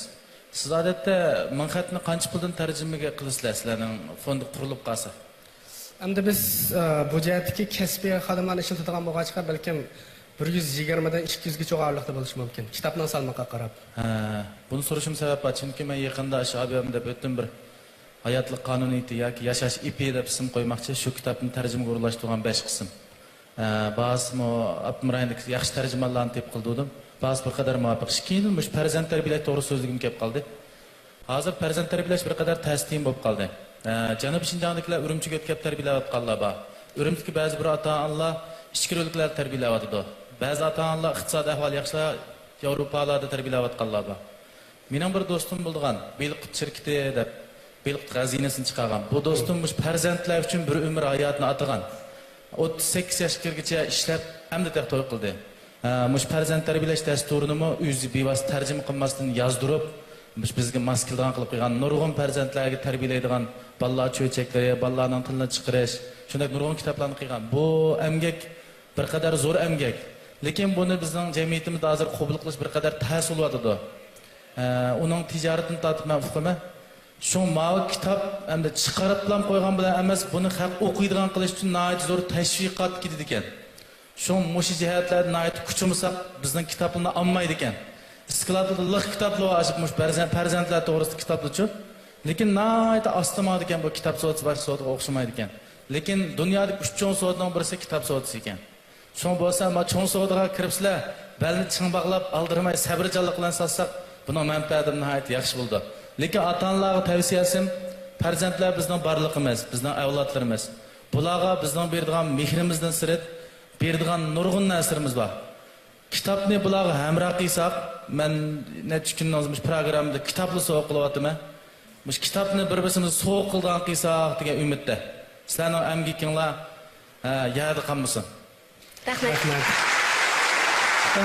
سىز ئادەتتە مىڭ خەتنى قانچە پۇلدىن تەرجىمىگە قىلىسىلەر، سىلەرنىڭ فوند قۇرۇلۇپ قالسا؟ ئەمدى بىز، ئە، بۇ جەھەتتىكى كەسپىي خادىملارنى ئىشلىتىدىغان بولغاچقا، بەلكىم بىر يۈز يىگىرمىدىن ئىككى يۈزگىچە ئارىلىقتا بولۇشى مۇمكىن، كىتابنىڭ سالمىقىغا قاراپ. ھە، بۇنى سورىشىم سەۋەب بار، چۈنكى مەن يېقىندا ئاشۇ ئابىيامدا ئۆتتۈم بىر ھاياتلىق قانۇنىيىتى ياكى ياشاش ئېپى دەپ ئىسىم قويماقچى، شۇ كىتابنى تەرجىمىگە ئورۇنلاشتۇرغان بەش قىسىم. ئە، باھاسىمۇ ئاپتونوم رايوندىكى ياخشى تەرجىمانلارنى تېپىپ قىلدۇردۇم. باھاسى بىر قەدەر مۇۋاپىق. كېيىن مۇشۇ پەرزەنت تەربىيەلەش توغرىسىدا سۆزلىگۈم كېلىپ قالدى. ھازىر پەرزەنت تەربىيەلەش بىر قەدەر تەستىيىن بولۇپ قالدى. ئە، جەنۇبىي شىنجاڭدىكىلەر ئۈرۈمچىگە ئۆتكەپ تەربىيەلەۋاتقانلار بار. ئۈرۈمچىدىكى بەزى بىر ئاتا-ئانىلار ئىچكىرى ئۆلكىلەردە تەربىيەلەۋاتىدۇ. بەزى ئاتا-ئانىلار ئىقتىسادىي ئەھۋالى ياخشىلار ياۋروپالاردا تەربىيەلەۋاتقانلار بار. مېنىڭ بىر دوستۇم بولىدىغان، بېلىققۇت شىركىتى دەپ، بېلىققۇت غەزىنىسىنى چىقارغان. بۇ دوستۇم مۇشۇ پەرزەنتلەر ئۈچۈن بىر ئۆمۈر ھاياتىنى ئاتىغان. ئوتتۇز سەككىز ياشقا كىرگۈچە ئىشلەپ، ئەمدى تېخى توي قىلدى. ھە، مۇشۇ پەرزەنت تەربىيەلەش دەستۇرىنىمۇ ئۆزى بىۋاسىتە تەرجىمە قىلماستىن يازدۇرۇپ، مۇشۇ بىزگە ماس كېلىدىغان قىلىپ قويغان، نۇرغۇن پەرزەنتلەرگە تەربىيەلەيدىغان، بالىلار چۆچەكلىرى، بالىلارنىڭ تىلىنى چىقىرىش، شۇنداق نۇرغۇن كىتابلارنى قىلغان. بۇ ئەمگەك بىر قەدەر زور ئەمگەك. لېكىن بۇنى بىزنىڭ جەمئىيىتىمىزدە ھازىر قوبۇل قىلىش بىر قەدەر تەس بولۇۋاتىدۇ. ئە، ئۇنىڭ تىجارىتىنى تارتىپ مەن ئۇقىمەن. شۇڭا ماۋۇ كىتاب ئەمدى چىقىرىپلا قويغان بىلەن ئەمەس، بۇنى خەق ئوقۇيدىغان قىلىش ئۈچۈن ناھايىتى زور تەشۋىقات كېتىدىكەن. شۇڭا مۇشۇ جەھەتلەردە ناھايىتى كۈچىمىساق، بىزنىڭ كىتابلىرىنى ئالمايدىكەن. ئىسكىلاتلىرىدا لىق كىتابلار بار، ئاشۇ مۇشۇ پەرزەنت، پەرزەنتلەر توغرىسىدا كىتابلىرىچۇ. لېكىن ناھايىتى ئاستا ماڭىدىكەن، بۇ كىتاب سودىسى باشقا سودىغا ئوخشىمايدىكەن. لېكىن دۇنيادىكى ئۈچ چوڭ سودىنىڭ بىرسى كىتاب سودىسى ئىكەن. شۇڭا بولسا، ما چوڭ سودىغا كىرىپسىلەر، بەلنى چىڭ باغلاپ، ئالدىرىماي، سەۋرچانلىق بىلەن ساتساق، بۇنىڭ مەنپەئەتى ناھايىتى ياخشى بولىدۇ. لېكىن ئاتا-ئانىلارغا تەۋسىيەسىم، پەرزەنتلەر بىزنىڭ بارلىقىمىز، بىزنىڭ ئەۋلادلىرىمىز. بۇلارغا بىزنىڭ بېرىدىغان مېھرىمىزدىن سىرت، بېرىدىغان نۇرغۇن نەرسىلىرىمىز بار. كىتابنى بۇلارغا ھەمراھ قىلساق، مەن نەچچە كۈندىن ئازمىش پروگراممىدا كىتابلا سوۋغا قىلىۋاتىمەن. مۇشۇ كىتابنى بىر-بىرسىمىزگە سوۋغا قىلىدىغان قىلساق دېگەن ئۈمىدتە. سىلەرنىڭ ئەمگىكىڭلار، ھە، يەردە قالمىسۇن. رەھمەت. رەھمەت. ئە،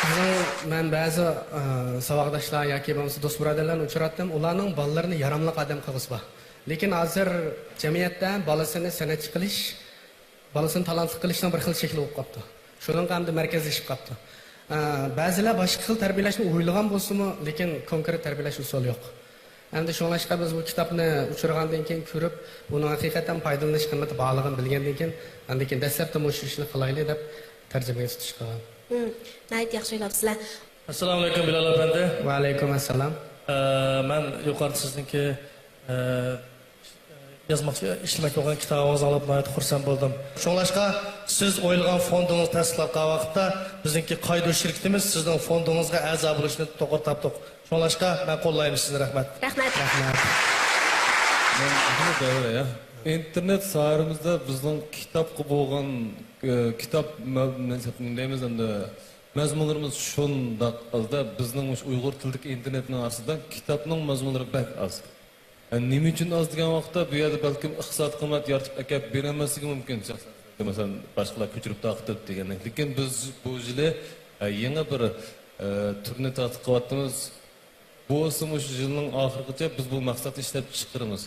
بىزنىڭ، مەن بەزى، ئە، ساۋاقداشلار ياكى بولمىسا دوست بۇرادەرلەرنى ئۇچراتتىم. ئۇلارنىڭ بالىلىرىنى ياراملىق ئادەم قىلغۇسى بار. لېكىن ھازىر جەمئىيەتتە بالىسىنى سەنئەتچى قىلىش، بالىسىنى تالانتلىق قىلىشنىڭ بىر خىل شەكلى بولۇپ قاپتۇ. شۇنىڭغا ئەمدى مەركەزلىشىپ قاپتۇ. ئە، بەزىلەر باشقا خىل تەربىيەلەشنى ئويلىغان بولسىمۇ، لېكىن كونكرېت تەربىيەلەش ئۇسۇلى يوق. ئەمدى شۇڭلاشقا بىز بۇ كىتابنى ئۇچرىغاندىن كېيىن كۆرۈپ، ئۇنىڭ ھەقىقەتەن پايدىلىنىش قىممىتى بارلىقىنى بىلگەندىن كېيىن، ئاندىن كېيىن دەسلەپتە مۇشۇ ئىشنى قىلايلى دەپ تەرجىمىگە تۇتۇش قىلغان. ھىم، ناھايىتى ياخشى ئويلاپسىلەر. ئەسسالامۇ ئەلەيكۇم، بىلال ئەپەندى. ۋەئەلەيكۇم ئەسسالام. ئە، مەن يۇقىرىدا سىزنىڭكى، ئە، يازماقچى، ئىشلىمەكچى بولغان كىتابىڭىزنى ئاڭلاپ ناھايىتى خۇرسەن بولدۇم. شۇڭلاشقا، سىز ئويلىغان فوندىڭىز تەستىقلانغان ۋاقىتتا، بىزنىڭكى قايدۇ شىركىتىمىز سىزنىڭ فوندىڭىزغا ئەزا بولۇشنى توغرا تاپتۇق. شۇڭلاشقا، مەن قوللايمەن سىزنى. رەھمەت. رەھمەت. رەھمەت. مەن ئەھمەد دەۋر، يا. ئىنتېرنېت ساھەمىزدە بىزنىڭ كىتابقا بولغان، ئە، كىتاب مە-، نېمە دەيمىز ئەمدى، مەزمۇنلىرىمىز شۇنداق ئازدا، بىزنىڭ مۇشۇ ئۇيغۇر تىلىدىكى ئىنتېرنېتنىڭ ئارىسىدا كىتابنىڭ مەزمۇنلىرى بەك ئاز. ھە، نېمە ئۈچۈن ئاز دېگەن ۋاقىتتا، بۇ يەردە بەلكىم ئىقتىسادىي قىممەت يارىتىپ ئەكەپ بېرەلمەسلىكى مۇمكىن، شەخسەن، مەسىلەن، باشقىلار كۆچۈرۈپ تارقىتىپ دېگەندەك. لېكىن بىز بۇ يىلى، ھە، يېڭى بىر، ئە، تۈرنى تەتقىق قىلىۋاتىمىز. بۇ بولسا مۇشۇ يىلنىڭ ئاخىرىغىچە بىز بۇ مەقسەتنى ئىشلەپ چىقىرىمىز.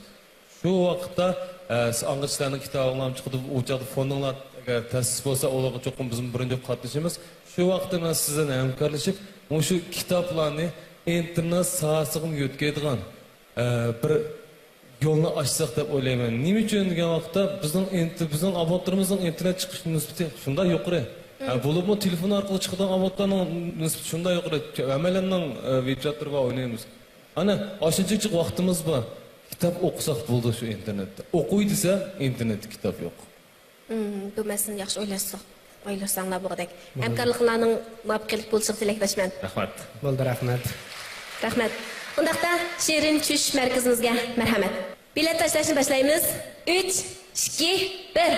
شۇ ۋاقىتتا، ئە، سىز ئاڭغىچىلەرنىڭ كىتابىڭلارمۇ چىقىدۇ، ئۇ چاغدا فوندۇڭلار ئەگەر تەسىس بولسا، ئۇلارغا چوقۇم بىزمۇ بىرىنچى بولۇپ قاتنىشىمىز. شۇ ۋاقىتتا مەن سىز بىلەن ھەمكارلىشىپ، مۇشۇ كىتابلارنى ئىنتېرنېت ساھەسىگىمۇ يۆتكەيدىغان، ئە، بىر يولنى ئاچساق دەپ ئويلايمەن. نېمە ئۈچۈن دېگەن ۋاقىتتا، بىزنىڭ ئىنت-، بىزنىڭ ئاۋاتلىرىمىزنىڭ ئىنتېرنېت چىقىش نىسبىتى شۇنداق يۇقىرى. ھە، بولۇپمۇ تېلېفون ئارقىلىق چىقىدىغان ئاۋاتلارنىڭ نىسبىتى شۇنداق يۇقىرى. ھەممەيلەننىڭ، ئە، ۋېب سايتلىرى بار، ئوينايمىز. ئانا، ئاشۇنچىلىك ۋاقتىمىز بار. كىتاب ئوقۇساق بولدى شۇ ئىنتېرنېتتە. ئوقۇي دېسە، ئىنتېرنېتتە كىتاب يوق. مم، بۇ مەسىلىنى ياخشى ئويلاشساق، ئويلاشساڭلار بولغۇدەك. بولدى. ھەمكارلىقلارنىڭ مۇۋەپپەقىيەتلىك بولۇشىغا تىلەكداشمەن. رەھمەت. بولدى، رەھمەت. رەھمەت. ئۇنداقتا شېرىن چۈش مەركىزىمىزگە مەرھەمەت. بېلەت تاشلاشنى باشلايمىز. ئۈچ، ئىككى، بىر.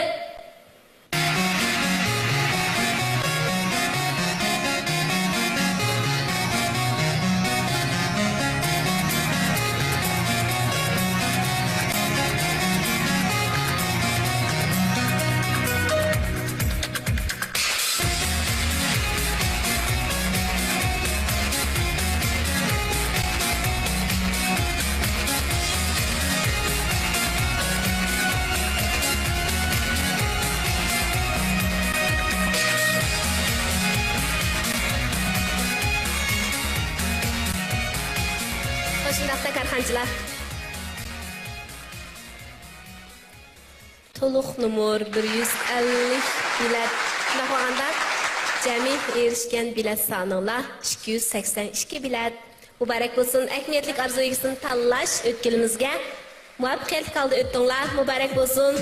شۇنداقتا كارخانىچىلار. تولۇق نومۇر بىر يۈز ئەللىك بېلەت. شۇنداق بولغاندا، جەمئىي ئېرىشكەن بېلەت سانىڭلار ئىككى يۈز سەكسەن ئىككى بېلەت. مۇبارەك بولسۇن! ئەھمىيەتلىك ئارزۇ ئىگىسىنى تاللاش ئۆتكىلىمىزگە مۇۋەپپەقىيەتلىك ھالدا ئۆتتۈڭلار. مۇبارەك بولسۇن!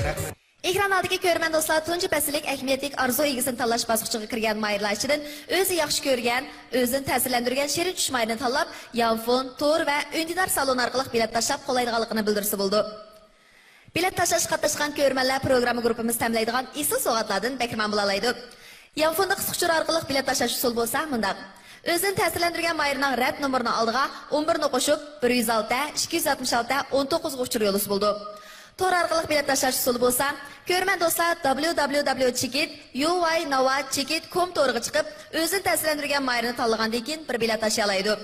ئېكران ئالدىدىكى كۆرۈرمەن دوستلار، تۇنجى پەسىللىك ئەھمىيەتلىك ئارزۇ ئىگىسىنى تاللاش باسقۇچىغا كىرگەن ماھىرلار ئىچىدىن ئۆزى ياخشى كۆرگەن، ئۆزىنى تەسىرلەندۈرگەن شېرىن چۈش ماھىرىنى تاللاپ، يانفون، تور ۋە ئۈندىدار سالونى ئارقىلىق بېلەت تاشلاپ قوللايدىغانلىقىنى بىلدۈرسە بولىدۇ. بېلەت تاشلاشقا قاتناشقان كۆرۈرمەنلەر پروگرامما گۇرۇپپىمىز تەمىنلەيدىغان ئېسىل سوۋغاتلاردىن بەھرىمەن بولالايدۇ. يانفوندا قىسقا ئۇچۇر ئارقىلىق بېلەت تاشلاش ئۇسۇلى بولسا مۇنداق. ئۆزىنى تەسىرلەندۈرگەن ماھىرنىڭ رەت نومۇرىنىڭ ئالدىغا ئون بىرنى قوشۇپ، بىر يۈز ئالتە، ئىككى يۈز ئاتمىش ئالتە، ئون توققۇزغا ئۇچۇر يوللىسا بولىدۇ. تور ئارقىلىق بېلەت تاشلاش ئۇسۇلى بولسا، كۆرۈرمەن دوستلار، دابليۇ دابليۇ دابليۇ چېكىت يۇ ۋاي ناۋا چېكىت كوم تورىغا چىقىپ، ئۆزىنى تەسىرلەندۈرگەن ماھىرنى تاللىغاندىن كېيىن بىر بېلەت تاشلايدۇ.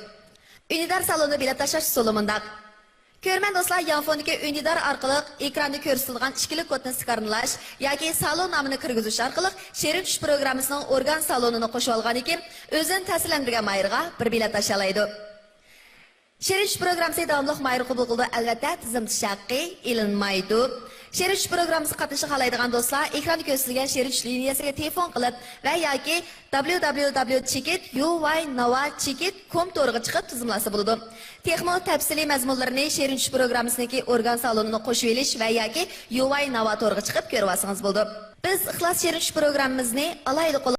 ئۈندىدار سالونىدا بېلەت تاشلاش ئۇسۇلى مۇنداق. كۆرۈرمەن دوستلار، يانفوندىكى ئۈندىدار ئارقىلىق ئېكراندا كۆرسىتىلگەن ئىككىلىك كودنى سكانلاش ياكى سالون نامىنى كىرگۈزۈش ئارقىلىق شېرىن چۈش پروگراممىسىنىڭ ئورگان سالونىنى قوشۇۋالغاندىن كېيىن، ئۆزىنى تەسىرلەندۈرگەن ماھىرغا بىر بېلەت تاشلايدۇ. شېرىن چۈش پروگراممىسى داۋاملىق ماھىر قوبۇل قىلىدۇ، ئەلۋەتتە، تىزىملىتىش ھەققى ئېلىنمايدۇ. شېرىن چۈش پروگراممىسىغا قاتنىشىشقا خالايدىغان دوستلار ئېكراندا كۆرسىتىلگەن شېرىن چۈش لىنىيەسىگە تېلېفون قىلىپ ۋە ياكى دابليۇ دابليۇ دابليۇ چېكىت يۇ ۋاي ناۋا چېكىت كوم تورىغا چىقىپ تىزىملاتسا بولىدۇ. تېخىمۇ تەپسىلىي مەزمۇنلىرىنى شېرىن چۈش پروگراممىسىنىڭكى ئورگان سالونىنى قوشۇۋېلىش ۋە ياكى يۇ ۋاي ناۋا تورىغا چىقىپ كۆرۈۋالسىڭىز بولىدۇ. بىز ئىخلاس شېرىن چۈش پروگراممىمىزنى ئالاھىدە قوللاپ